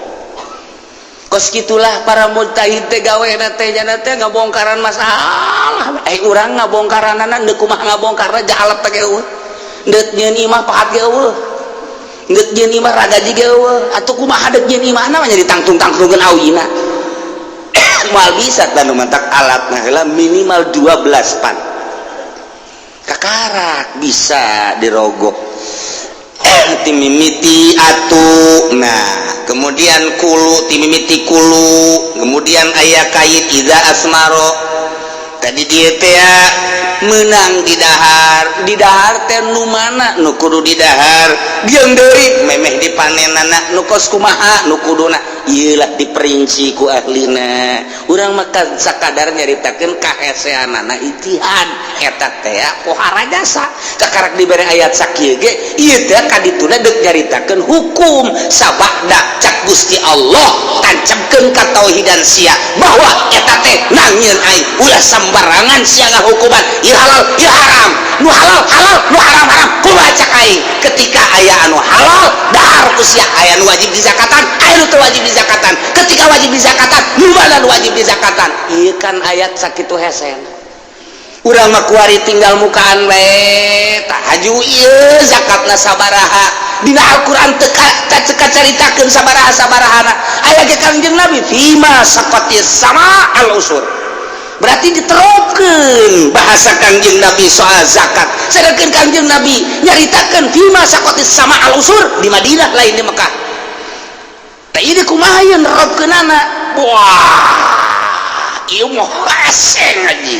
Kos gitulah para mujtahid teh gawena teh, jana teh ngabongkaran masalah. Eh, urang ngabongkaranana deuk kumaha ngabongkarna? Jahalat teh eueuh, deuk nyieun imah pahat ge eueuh, deuk nyieun imah ragaji ge eueuh. Atuh kumaha deuk nyieun imahna mah, jadi tangtung-tangtungkeun awina moal bisa. Tanu mantak alatna heula minimal 12 pan kakarak bisa dirogoh timimiti atuh. Nah, kemudian kulu timimiti kulu, kemudian aya kait idza asmaro tadi dia teh menang didahar. Didahar teh nu mana nu kudu didahar, jeung deui memeh dipanenana nu kos kumaha nu kuduna, ieu lah diperinci ku ahlina. Urang mah sakadar nyaritakeun kaheseanana ijtihad eta teh pohara jasa. Kakarak dibere ayat sakieu ge, ieu teh kadituna deuk nyaritakeun hukum sabada cak Gusti Allah, tancapkeun katauhidan sia bahwa eta teh nangieun aing, ulah sambarangan sia ngahukuman ieu halal, ieu haram. Nu halal halal, nu haram haram. Kumaha cak aing? Ketika aya anu halal, dahar ku sia. Aya nu wajib dizakatan, aya nu teu wajib dizakatan. Ketika wajib dizakatan, nu mana nu wajib dizakatan? Ieu kan ayat sakitu hesen. Urang mah kuari tinggal mukaan we. Tah, haju ieu zakatna sabaraha? Dina Al-Qur'an teu kacaritakeun sabaraha sabarahana. Aya ge Kangjeng Nabi fima saqatis sama al usur, berarti diterapkeun bahasa Kangjeng Nabi soal zakat. Sedangkan Kangjeng Nabi nyaritakeun fima saqatis sama al usur di Madinah, lain di Mekah. Tah, ini kumaha ieu nerapkeunana? Wah, ieu mah hese ngaji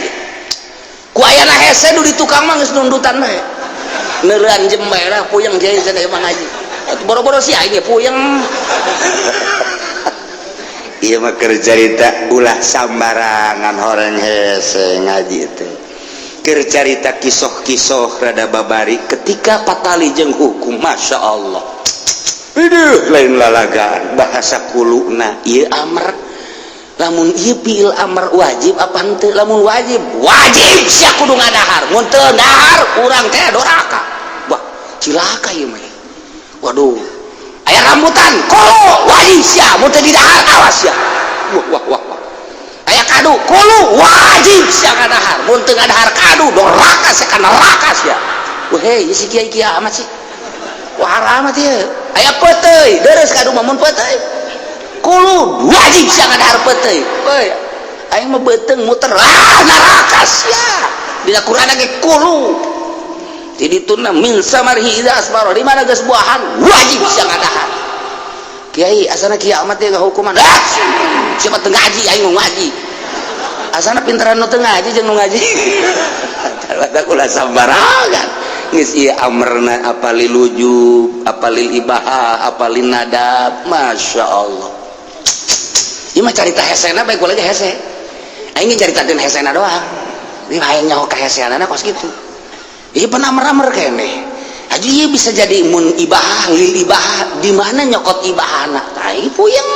ku ayana hese. Nu di tukang mah geus nundutan bae, neureun jem bae lah. Puyeng kiai cenah mah ngaji. Boro-boro si aing ge puyeng. Ieu mah keur carita, ulah sambarangan horeng hese ngaji teh. Keur carita kisoh-kisoh rada babari ketika patali jeung hukum. Masya Allah. Aduh, lain lalagaan bahasa kuluna ieu amr. Lamun ieu fiil amr, wajib apa henteu? Lamun wajib, wajib sia kudu ngadahar. Mun teu dahar, urang teh doraka. Wah, cilaka ieu mah. Waduh, aya rambutan kulu, wajib sia. Mun teu didahar, awas sia. Wah, wah, wah, wah. Aya kadu kulu, wajib sia ngadahar. Mun teu ngadahar kadu, doraka sia, ka neraka sia. Wah, hei, si kiai kiai amat sih. Wah, amat ieu. Aya peuteuy deres kadu mah. Mun peuteuy kulu, wajib sia ngadahar peuteuy. Woi, aing mah beuteung muter. Ah, neraka sia. Dina Quran ge kulu jadi tuna min samarihi idza asmara. Di mana geus buahan, wajib sia ngadahar. Kiai, asana kiai amat ya hukuman. Ah, siapa teu ngaji? Aing mau ngaji. Asana pintaran nu teu ngaji jeung nu ngaji. Ulah sambarangan. Geus ieu amrna apa lil wujub, apa lil ibaha, apa lin nadab. Masya Allah, ieu mah carita hesena bae lagi hese. Aing caritakeun hesena doang. Ieu hayang nyaho kaheseanana kos kitu. Ieu pernah amr-amr keneh. Haji ieu bisa jadi mun ibahah, lil ibahah, di mana nyokot ibahana? Tai puyeng.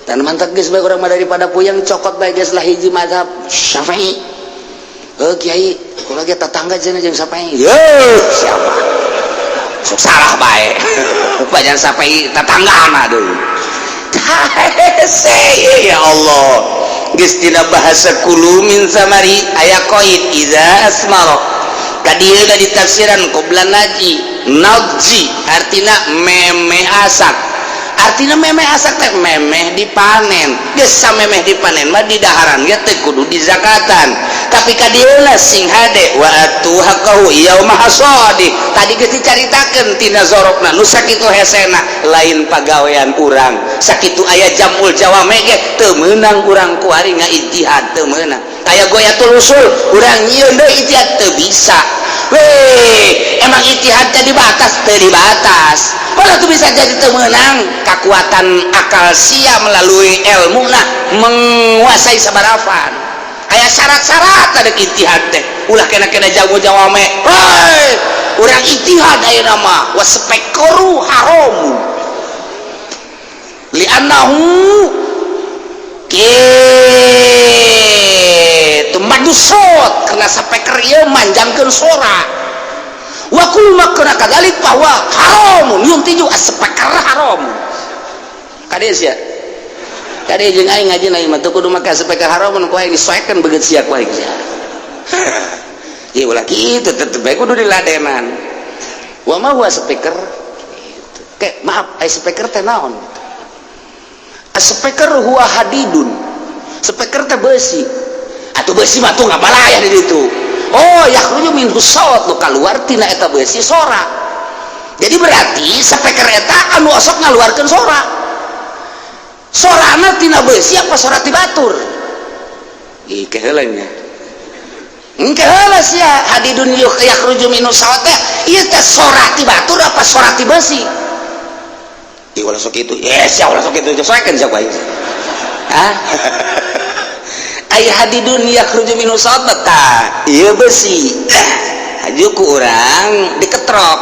Dan mantap geus bae urang mah, daripada puyeng cokot bae geus lah hiji mazhab Syafi'i. Heuh kiai, kula ge tetangga cenah jeung Sapai. Yeuh, siapa? Sok salah bae. Banyak Sapai tetanggaan deui. Hese ya Allah. Geus dina bahasa kulu min samari aya qaid iza asmara. Kadieu ditafsiran qobla naji, nadji artina meme asak. Artina memeh asak teh memeh dipanen. Geus samemeh dipanen mah di daharan ge teh kudu dizakatan. Tapi kadieuna sing hade wa atu haqqahu yauma hasadi. Tadi geus dicaritakeun tina zorokna nu sakitu hesena lain pagawean urang. Sakitu aya jamul jawame ge teu meunang urang kuari ngaijtihad teu meunang. Aya goyatul usul urang nyieun deui ijtihad teu bisa. Weh, emang ijtihad teh dibatas teu dibatas. Padahal tuh bisa jadi teu meunang kekuatan akal sia melalui ilmu nah menguasai sabarafan. Aya syarat-syarat ada ijtihad teh. Ulah kena-kena jago jawame. Hei, urang ijtihad ayeuna mah waspekoru haram. Li'annahu kitu madusot karena speaker ieu manjangkeun sora. Wa kullu ma kana kadzalik bahwa haramun yuntiju as-speaker haram. Kade sia. Kade jeung aing ngaji na mah teu kudu make speaker haramun ku aing disoekeun beungeut sia ku aing sia. Ieu ulah kitu tetep bae kudu diladenan. Wa ma huwa speaker? Gitu. Ke maaf, ai speaker teh naon? Speaker huwa hadidun. Speaker teh besi. Atuh besi mah tuh ngabalaya di ditu. Oh, yakhruju minhu saut nu kaluar tina eta besi sora. Jadi berarti speaker eta anu osok ngaluarkeun sora. Sorana tina besi apa sora ti batur? Ih, keheula nya. Engke heula sia hadidun yakhruju minhu saut teh ieu teh sora ti batur apa sora ti besi? Ih, ulah sok kitu. Yes, ya ulah sok kitu. Soekeun sia ku aing. Hah? Ai hadidun yakhruju minhu saut tah ieu besi. Haju ku urang diketrok.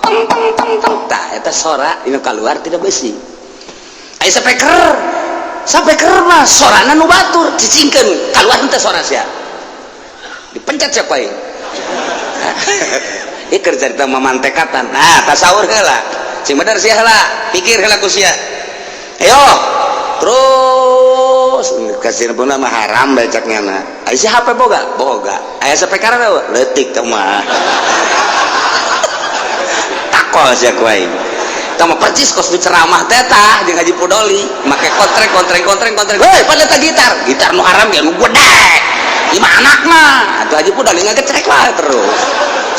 Teng teng teng teng tah eta sora inu kaluar tina besi. Ai speaker, speaker mah sorana nu batur cicingkeun kaluar henteu sora sia. Dipencet sia ku aing. Ieu keur carita mamantekatan. Nah, tasawur heula. Sing bener sia heula, pikir heula ku sia. Ayo, terus kasih pun mah haram becaknya na. Ai si HP boga? Boga. Aya speaker teh leutik teh mah. Takol sia ku aing. Tah mah percis kos nu ceramah teh tah jeung Haji Pudoli, make kontreng kontreng kontreng kontreng. Heuy, pada eta gitar. Gitar nu haram ge nu gede. Ieu mah anakna. Atuh Haji Pudoli ngagecrek wae terus.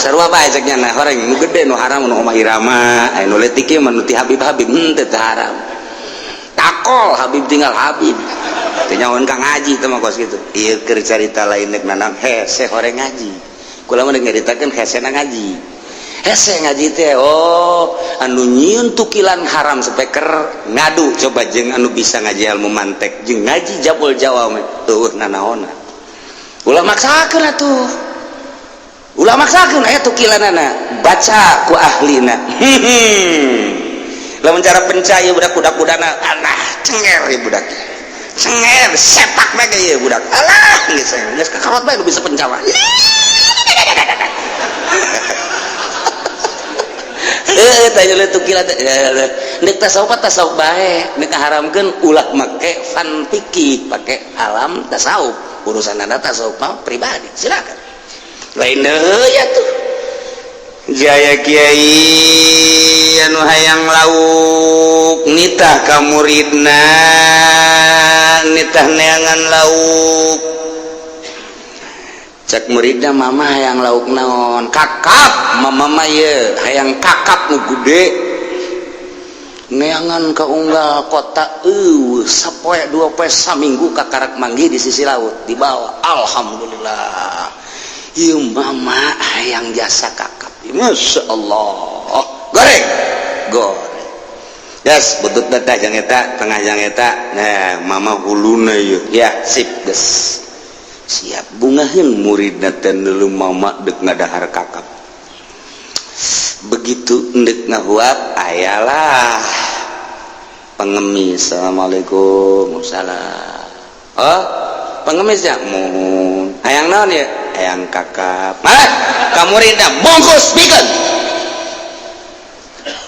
Sarua bae cek nya horeng nu gede nu haram nu Omah Irama, aya nu leutik ieu mah nu ti Habib-habib henteu teu haram. Takol Habib tinggal Habib. Teu nyahoan ka ngaji teh mah kos kitu. Ieu keur carita lain nek nanam hese horeng ngaji. Kula mah nyaritakeun hesena ngaji. Hese ngaji teh oh anu nyieun tukilan haram speaker ngadu coba jeung anu bisa ngaji ilmu mantek jeung ngaji jabul jawame eueuh nanaonna. Ulah maksakeun atuh. Ulah maksakeun aya tukilanana baca ku ahlina. Lamun cara penca ieu budak kuda-kudana alah cenger ieu budak. Cenger sepak bae ge ieu budak. Alah geus geus kakarot bae nu bisa penca mah. Heuh tah ieu tukilan nek tasawuf tasawuf bae nek ngaharamkeun ulah make fan fikih pake alam tasawuf urusan anda tasawuf mah pribadi silakan lain deui atuh. Jaya kiai anu hayang lauk nitah ka muridna nitah neangan lauk cek muridna mama hayang lauk naon kakap mama mah ye hayang kakap nu gede neangan ka unggal kota eueuh sapoe dua poe saminggu kakarak manggih di sisi laut dibawa alhamdulillah ieu mama hayang jasa kakap Masya Allah goreng goreng yes butut teh jang eta tengah jang eta nah mama huluna ieu ya sip geus siap bungaheun muridna teh neuleu mama deuk ngadahar kakap begitu endek ngahuap ayalah pengemis assalamualaikum salam oh pengemis ya mohon hayang naon ya Hayang kakap. Mana ka muridna, bungkus, bikeun.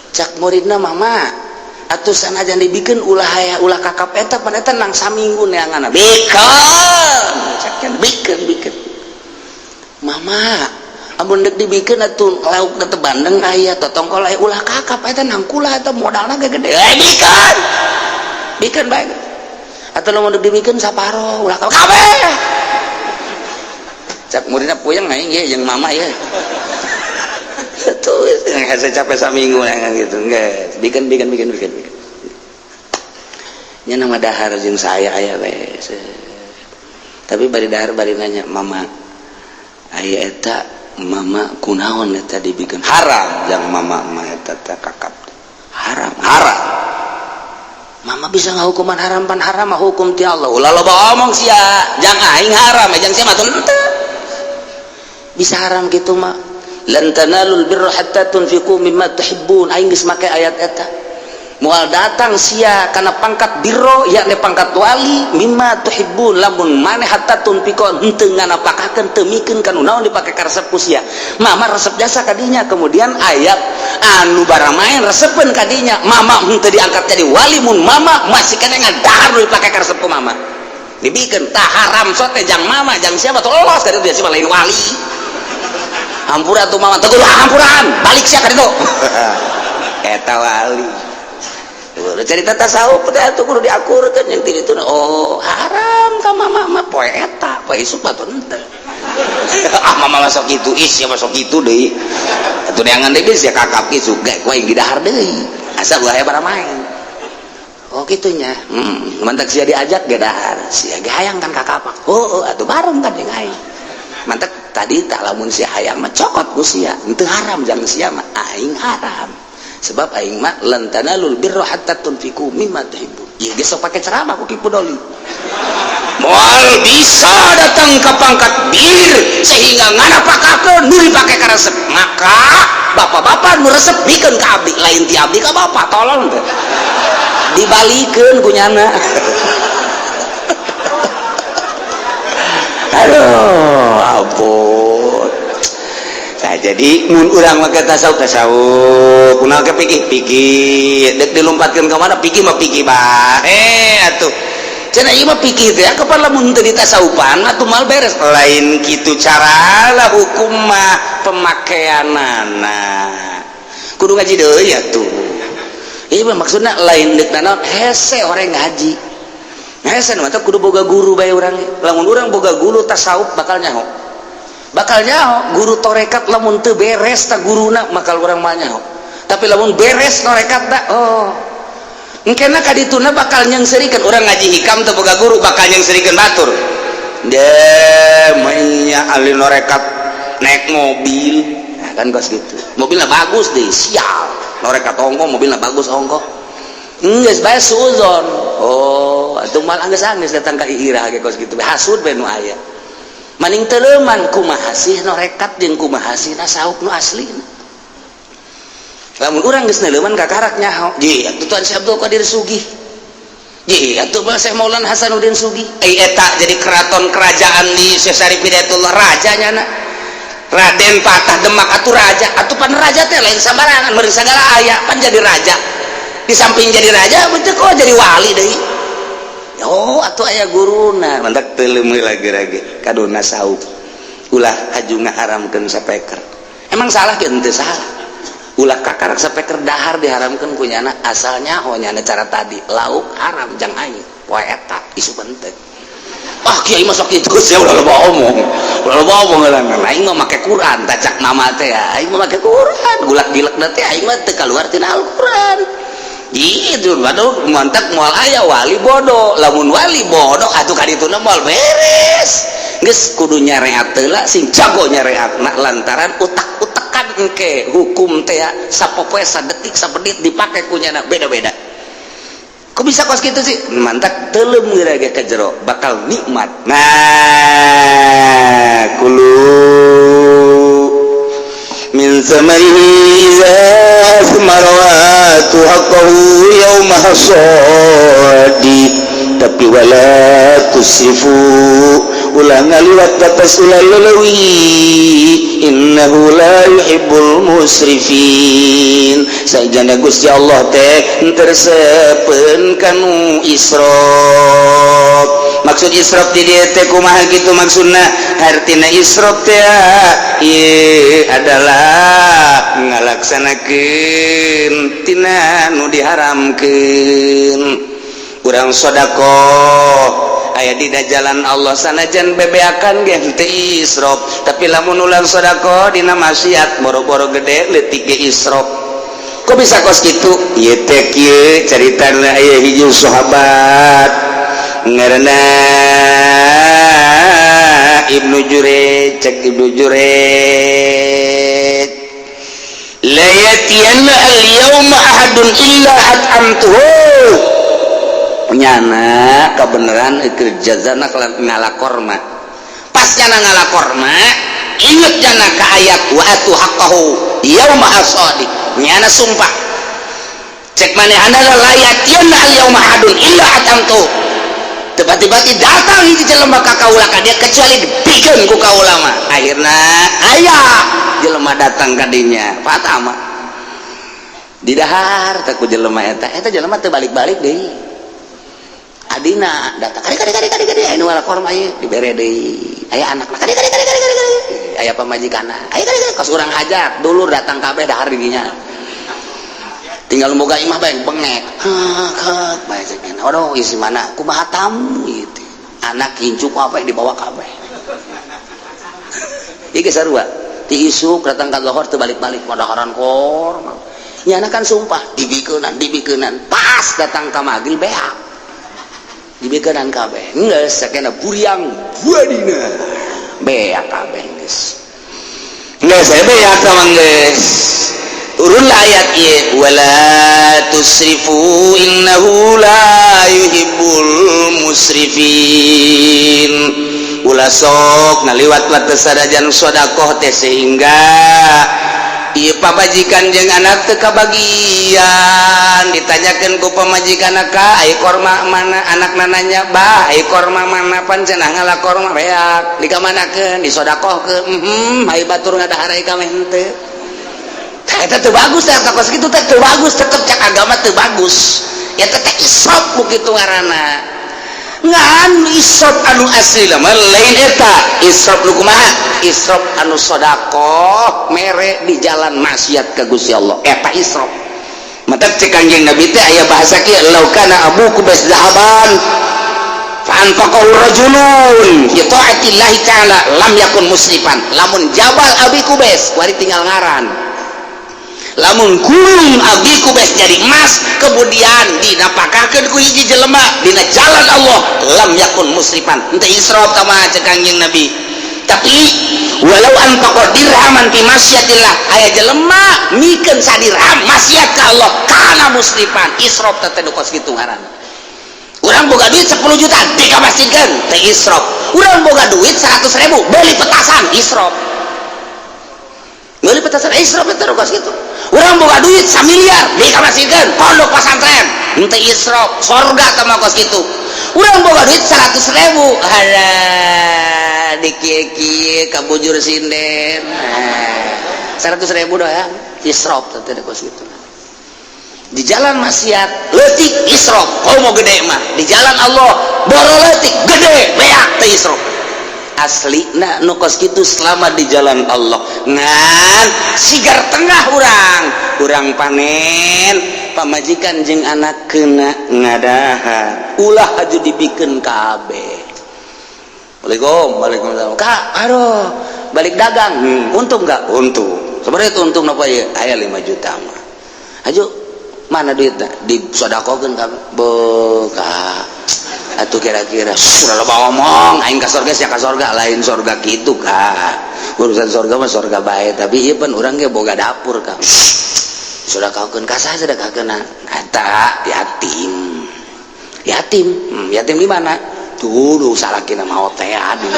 Cak muridna, "Mama, atuh sanajan dibikeun ulah aya, ulah kakap eta, pan eta nang saminggu neanganna." "Bikeun," cak, "bikeun, bikeun." "Mama, amun dek dibikeun atuh lauk teh bandeng aya, totongkol aya, ulah kakap eta, nang kula eta modalna ge gede." "Eh, bikeun, bikeun bae atuh. Lamun dek dibikeun saparo, ulah kakap kabeh." Cak muridna, "Puyeng aing ge jeung mama ya." Tuh hese, capek saminggu gitu. Geus, bikeun, bikeun, bikeun, bikeun, bikeun. Nya nama dahar jeung saya aya we. Tapi bari dahar bari nanya, "Mama, aya eta, mama, kunaon eta dibikeun? Haram jang mama mah eta teh, kakap haram, haram. Mama bisa ngahukuman haram, pan haram mah hukum ti Allah." "Ulah loba omong sia, jang aing haram, jang sia mah teu bisa haram gitu mah. Lan tanalul birra hatta tunfiqu mimma tuhibbun. Aing geus make ayat eta. Moal datang sia kana pangkat birro, yakni pangkat wali, mimma tuhibbun, lamun maneh hatta tunfiqu henteu nganapakakeun, teu mikeun kanu naon dipake karesep ku sia. Mama resep jasa kadinya, kemudian ayat anu baramaen resepeun kadinya. Mama henteu diangkat jadi wali mun mama masih kena ngadahar nu dipake karesep ku mama dibikeun. Tah, haram sote jang mama, jang siapa tuh los dari dia siapa lain wali. Hampura tuh mama, teguh hampuran balik sia ka ditu." Eta wali cerita tasawuf teh atuh kudu diakurkeun yang ti ditu. Oh, haram ka mama mah poe eta, poe isuk mah henteu. "Ah, mama masuk itu is ya, masuk itu deui atuh, neangan deui sia kakap isuk ge ku aing didahar deui, asa ulah aya main." Oh, gitunya. Mantak sia diajak ge dahar, sia ge hayang kan kakapak. Oh, atuh bareng kan jeung aing. Mantak tadi tak, lamun sia hayang mah cokot ku sia, henteu haram jang sia mah, aing haram, sebab aing mah lan tanalul birra hatta tunfiqu mimma tuhibbun. Ieu geus sok pake ceramah ku Ki Pudoli, moal bisa datang ke pangkat bir sehingga nganapakakeun nu dipake karesep. Maka bapak-bapak nu resep bikeun ka abdi, lain ti abdi ka bapak, tolong teh dibalikeun ku nyana. Aduh, ampun. Nah, jadi mun urang make tasawuf, tasawuf kunaon ke pikir pikir dek dilompatkeun ka mana, pikir mah pikir bae atuh. Cenah ieu mah pikir teh kapan lamun teu ditasawufan atuh mal beres. Lain kitu cara lah, hukum mah pemakaianana kudu ngaji deui atuh. Ieu mah maksudna lain deuk nanaon, hese orang ngaji hese mah kudu boga guru bae urang. Lamun urang boga guru tasawuf bakal nyaho, bakal nyaho. Guru torekat lamun teu beres ta guruna, bakal urang mah nyaho. Tapi lamun beres torekat da, oh, engkena kadituna bakal nyengserikan. Urang ngaji hikam teu boga guru bakal nyengserikan batur de mainnya ahli norekat naik mobil. Nah, kan kos gitu, mobilnya bagus deh, sial norekat ongko, mobilnya bagus ongko, geus bae suuzon. Oh, atuh mal anggeus-anggeus datang ka iirah ge kos gitu, hasud bae nu aya. Maning teleuman kumaha sih norekat jeung kumaha sih tasawuf nu aslina. Lamun urang geus neuleuman kakarak nyaho, ji atuh Tuan Syekh Abdul Qadir sugih, ji atuh Syekh Maulana Hasanuddin sugih. Eh, eta jadi keraton kerajaan di Syekh Syarif Hidayatullah, raja nyana Raden Patah Demak atuh raja atuh. Pan raja teh lain sambarangan, meureun sagala aya pan jadi raja. Di samping jadi raja betul kok jadi wali deui. Oh, atuh aya guruna. Mantak teuleum lagi-lagi kaduna sauk, ulah haju ngaharamkeun sapeker. Emang salah ke? Henteu salah. Ulah kakarak sapeker dahar diharamkeun ku nyana, asalnya oh nyana cara tadi lauk haram jang aing poe eta, isu penting. "Ah, kiai masuk itu sia, ulah loba omong, ulah loba omong." Aing mah make Quran, tacak mama teh, aing mah make Quran, gulak gilek teh aing mah teu kaluar tina Al-Quran gitu. Waduh, mantap, moal aya wali bodoh. Lamun wali bodoh atuh kadituna moal beres. Geus kudu nyareat heula, sing jago nyareatna, lantaran utak-utakan engke hukum teh sapopoe, sadetik, sapenit dipake ku nyana beda-beda. Kok bisa kos gitu sih? Mantap, teuleum geura ge ka jero bakal nikmat. Nah, kulu min samarihi iza asmara wa atu haqqahu yauma hasadi. Tapi Tapi wala tusrifu, ulah ngaliwat batas, ulah leleuwih. Innahu la yuhibbul musrifin. Sajana Gusti Allah teh teu resepeun kanu israf. Maksud israf di dieu teh kumaha gitu maksudna? Hartina israf teh ieu adalah ngalaksanakeun tina nu diharamkeun. Urang sodakoh aya dina jalan Allah sanajan bebeakan ge teu israf, tapi lamun ulang sodakoh dina maksiat, boro-boro gede, leutik ge israf. Kok bisa kos kitu? Ieu teh kieu caritana. Aya hiji sahabat ngaranna Ibnu Jurej. Cek Ibnu Jurej, la yatiyanna al-yawma ahadun illa at'amtuhu. Nyana kebenaran keur jazana ngala korma. Pas nyana ngala korma, inget nyana ka ayat wa atu haqqahu yauma hasadi. Nyana sumpah, cek manehna, la yatiyanna al yauma ahadun illa at'amtuhu. Tiba-tiba datang hiji jelema ka kaula ka dia kecuali dibikeun ku kaula mah. Akhirna aya jelema datang ka dinya, fatama didahar teh ku jelema eta. Eta jelema teu balik-balik deui. Adina datang, kade kade kade kade kade, aya nu ngala korma ieu, dibere deui. Aya anakna, kade kade kade kade kade, aya pamajikanna, aya kade kade, kos urang hajat, dulur datang kabeh dahar di dinya. Tinggal boga imah bae bengek hek hek bae. Cek, aduh, isi mana, kumaha tamu gitu, anak incu apa yang dibawa kabeh. Ieu sarua ti isuk datang ka lohor teu balik-balik padaharan korma. Nyana kan sumpah dibikeunan, dibikeunan. Pas datang ka magrib beak, dibikeunan kabeh. Geus sakena buriang buadina beak kabeh. Geus geus beak sama geus turunlah ayat ieu, wala tusrifu innahu la yuhibbul musrifin. Ulah sok ngaliwat batas sadajan sodakoh teh sehingga ieu pamajikan jeung anak teu kabagian. Ditanyakeun ku pamajikan, ka ai korma mana? Anak nanya, "Bah, ai korma mana? Pan cenah ngala korma beak, dikamanakeun?" "Disodakohkeun." Ai batur ngadahar, ai kame henteu. Eta teu bagus teh, kos kitu teh teu bagus, tetep cek agama teu bagus. Eta teh israf kitu ngaranna. Ngan israf anu asli mah lain eta. Israf nu kumaha? Israf anu sodakoh mere di jalan maksiat ka Gusti Allah, eta israf. Matak cek Kanjeng Nabi teh aya bahasa kieu, lau kana Abu Qubais zahaban fa anfaqahu rajulun fi taatillahi ta'ala lam yakun musrifan. Lamun Jabal Abi Qubais kuari tinggal ngaran, lamun gunung Abi Qubais jadi emas, kemudian dinapakahkeun ku hiji jelema dina jalan Allah, lam yakun musrifan, henteu israf tama cek Kanjeng Nabi. Tapi walau anfaqa dirhaman fi masyatillah, aya jelema mikeun sadirham maksiat ka Allah, kana musrifan. Israf teh nu kos kitu ngaranna. Urang boga duit 10 juta dikamasjidkeun, teh israf. Urang boga duit 100 ribu beli petasan, israf. Beli petasan israf teh kos kitu. Urang boga duit 1 miliar dikamasjidkeun pondok pesantren, henteu israf, sorga teh mah kos kitu. Urang boga duit 100 ribu, halah, dikieu-kieu kabujur sinden, 100 ribu doang, israf teh kos kitu. Di jalan maksiat leutik israf, komo gede mah. Di jalan Allah boro leutik, gede beak teh israf. Asli nah nu kos kitu selama di jalan Allah. Ngan sigar tengah urang, urang panen, pamajikan jeung anak kena ngadahar, ulah haju dibikeun kabeh. Waalaikum, waalaikumsalam, Kak. Aduh, balik dagang, untung nggak? Untung. Sebenarnya itu untung apa ya? Aya 5 juta mah. Aju mana duitnya? Disodakokeun kabeh. Beka atuh kira-kira sudah loba ngomong aing ka sorga sia ka sorga. Lain sorga kitu, Kak. Urusan sorga mah sorga bae, tapi ieu pan urang ge boga dapur, Kak. Sedekahkeun ka saha? Sedekahkeun eta yatim. Yatim, yatim di mana tuh? Duh, salakina maot teh di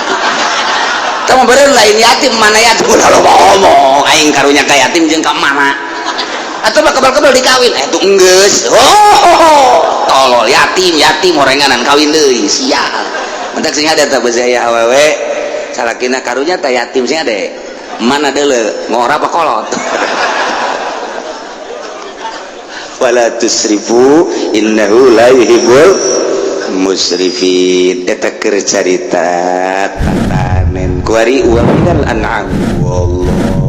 kamu beureun. Lain yatim mana yatim? Ulah loba ngomong aing karunya ka yatim jeung ka mana atau mah kebal-kebal dikawin. Eh, tuh enggeus. Oh, oh, oh. Tolol, yatim yatim orenganan kawin deui, sial. Mentak sing ada teh beusi aya awewe salakina karunya teh yatim, sing ada mana deuleu, ngora apa kolot. Wala tusrifu innahu la yuhibbul musrifin. Eta keur carita tatanen kuari wa minal an'am. Wallah.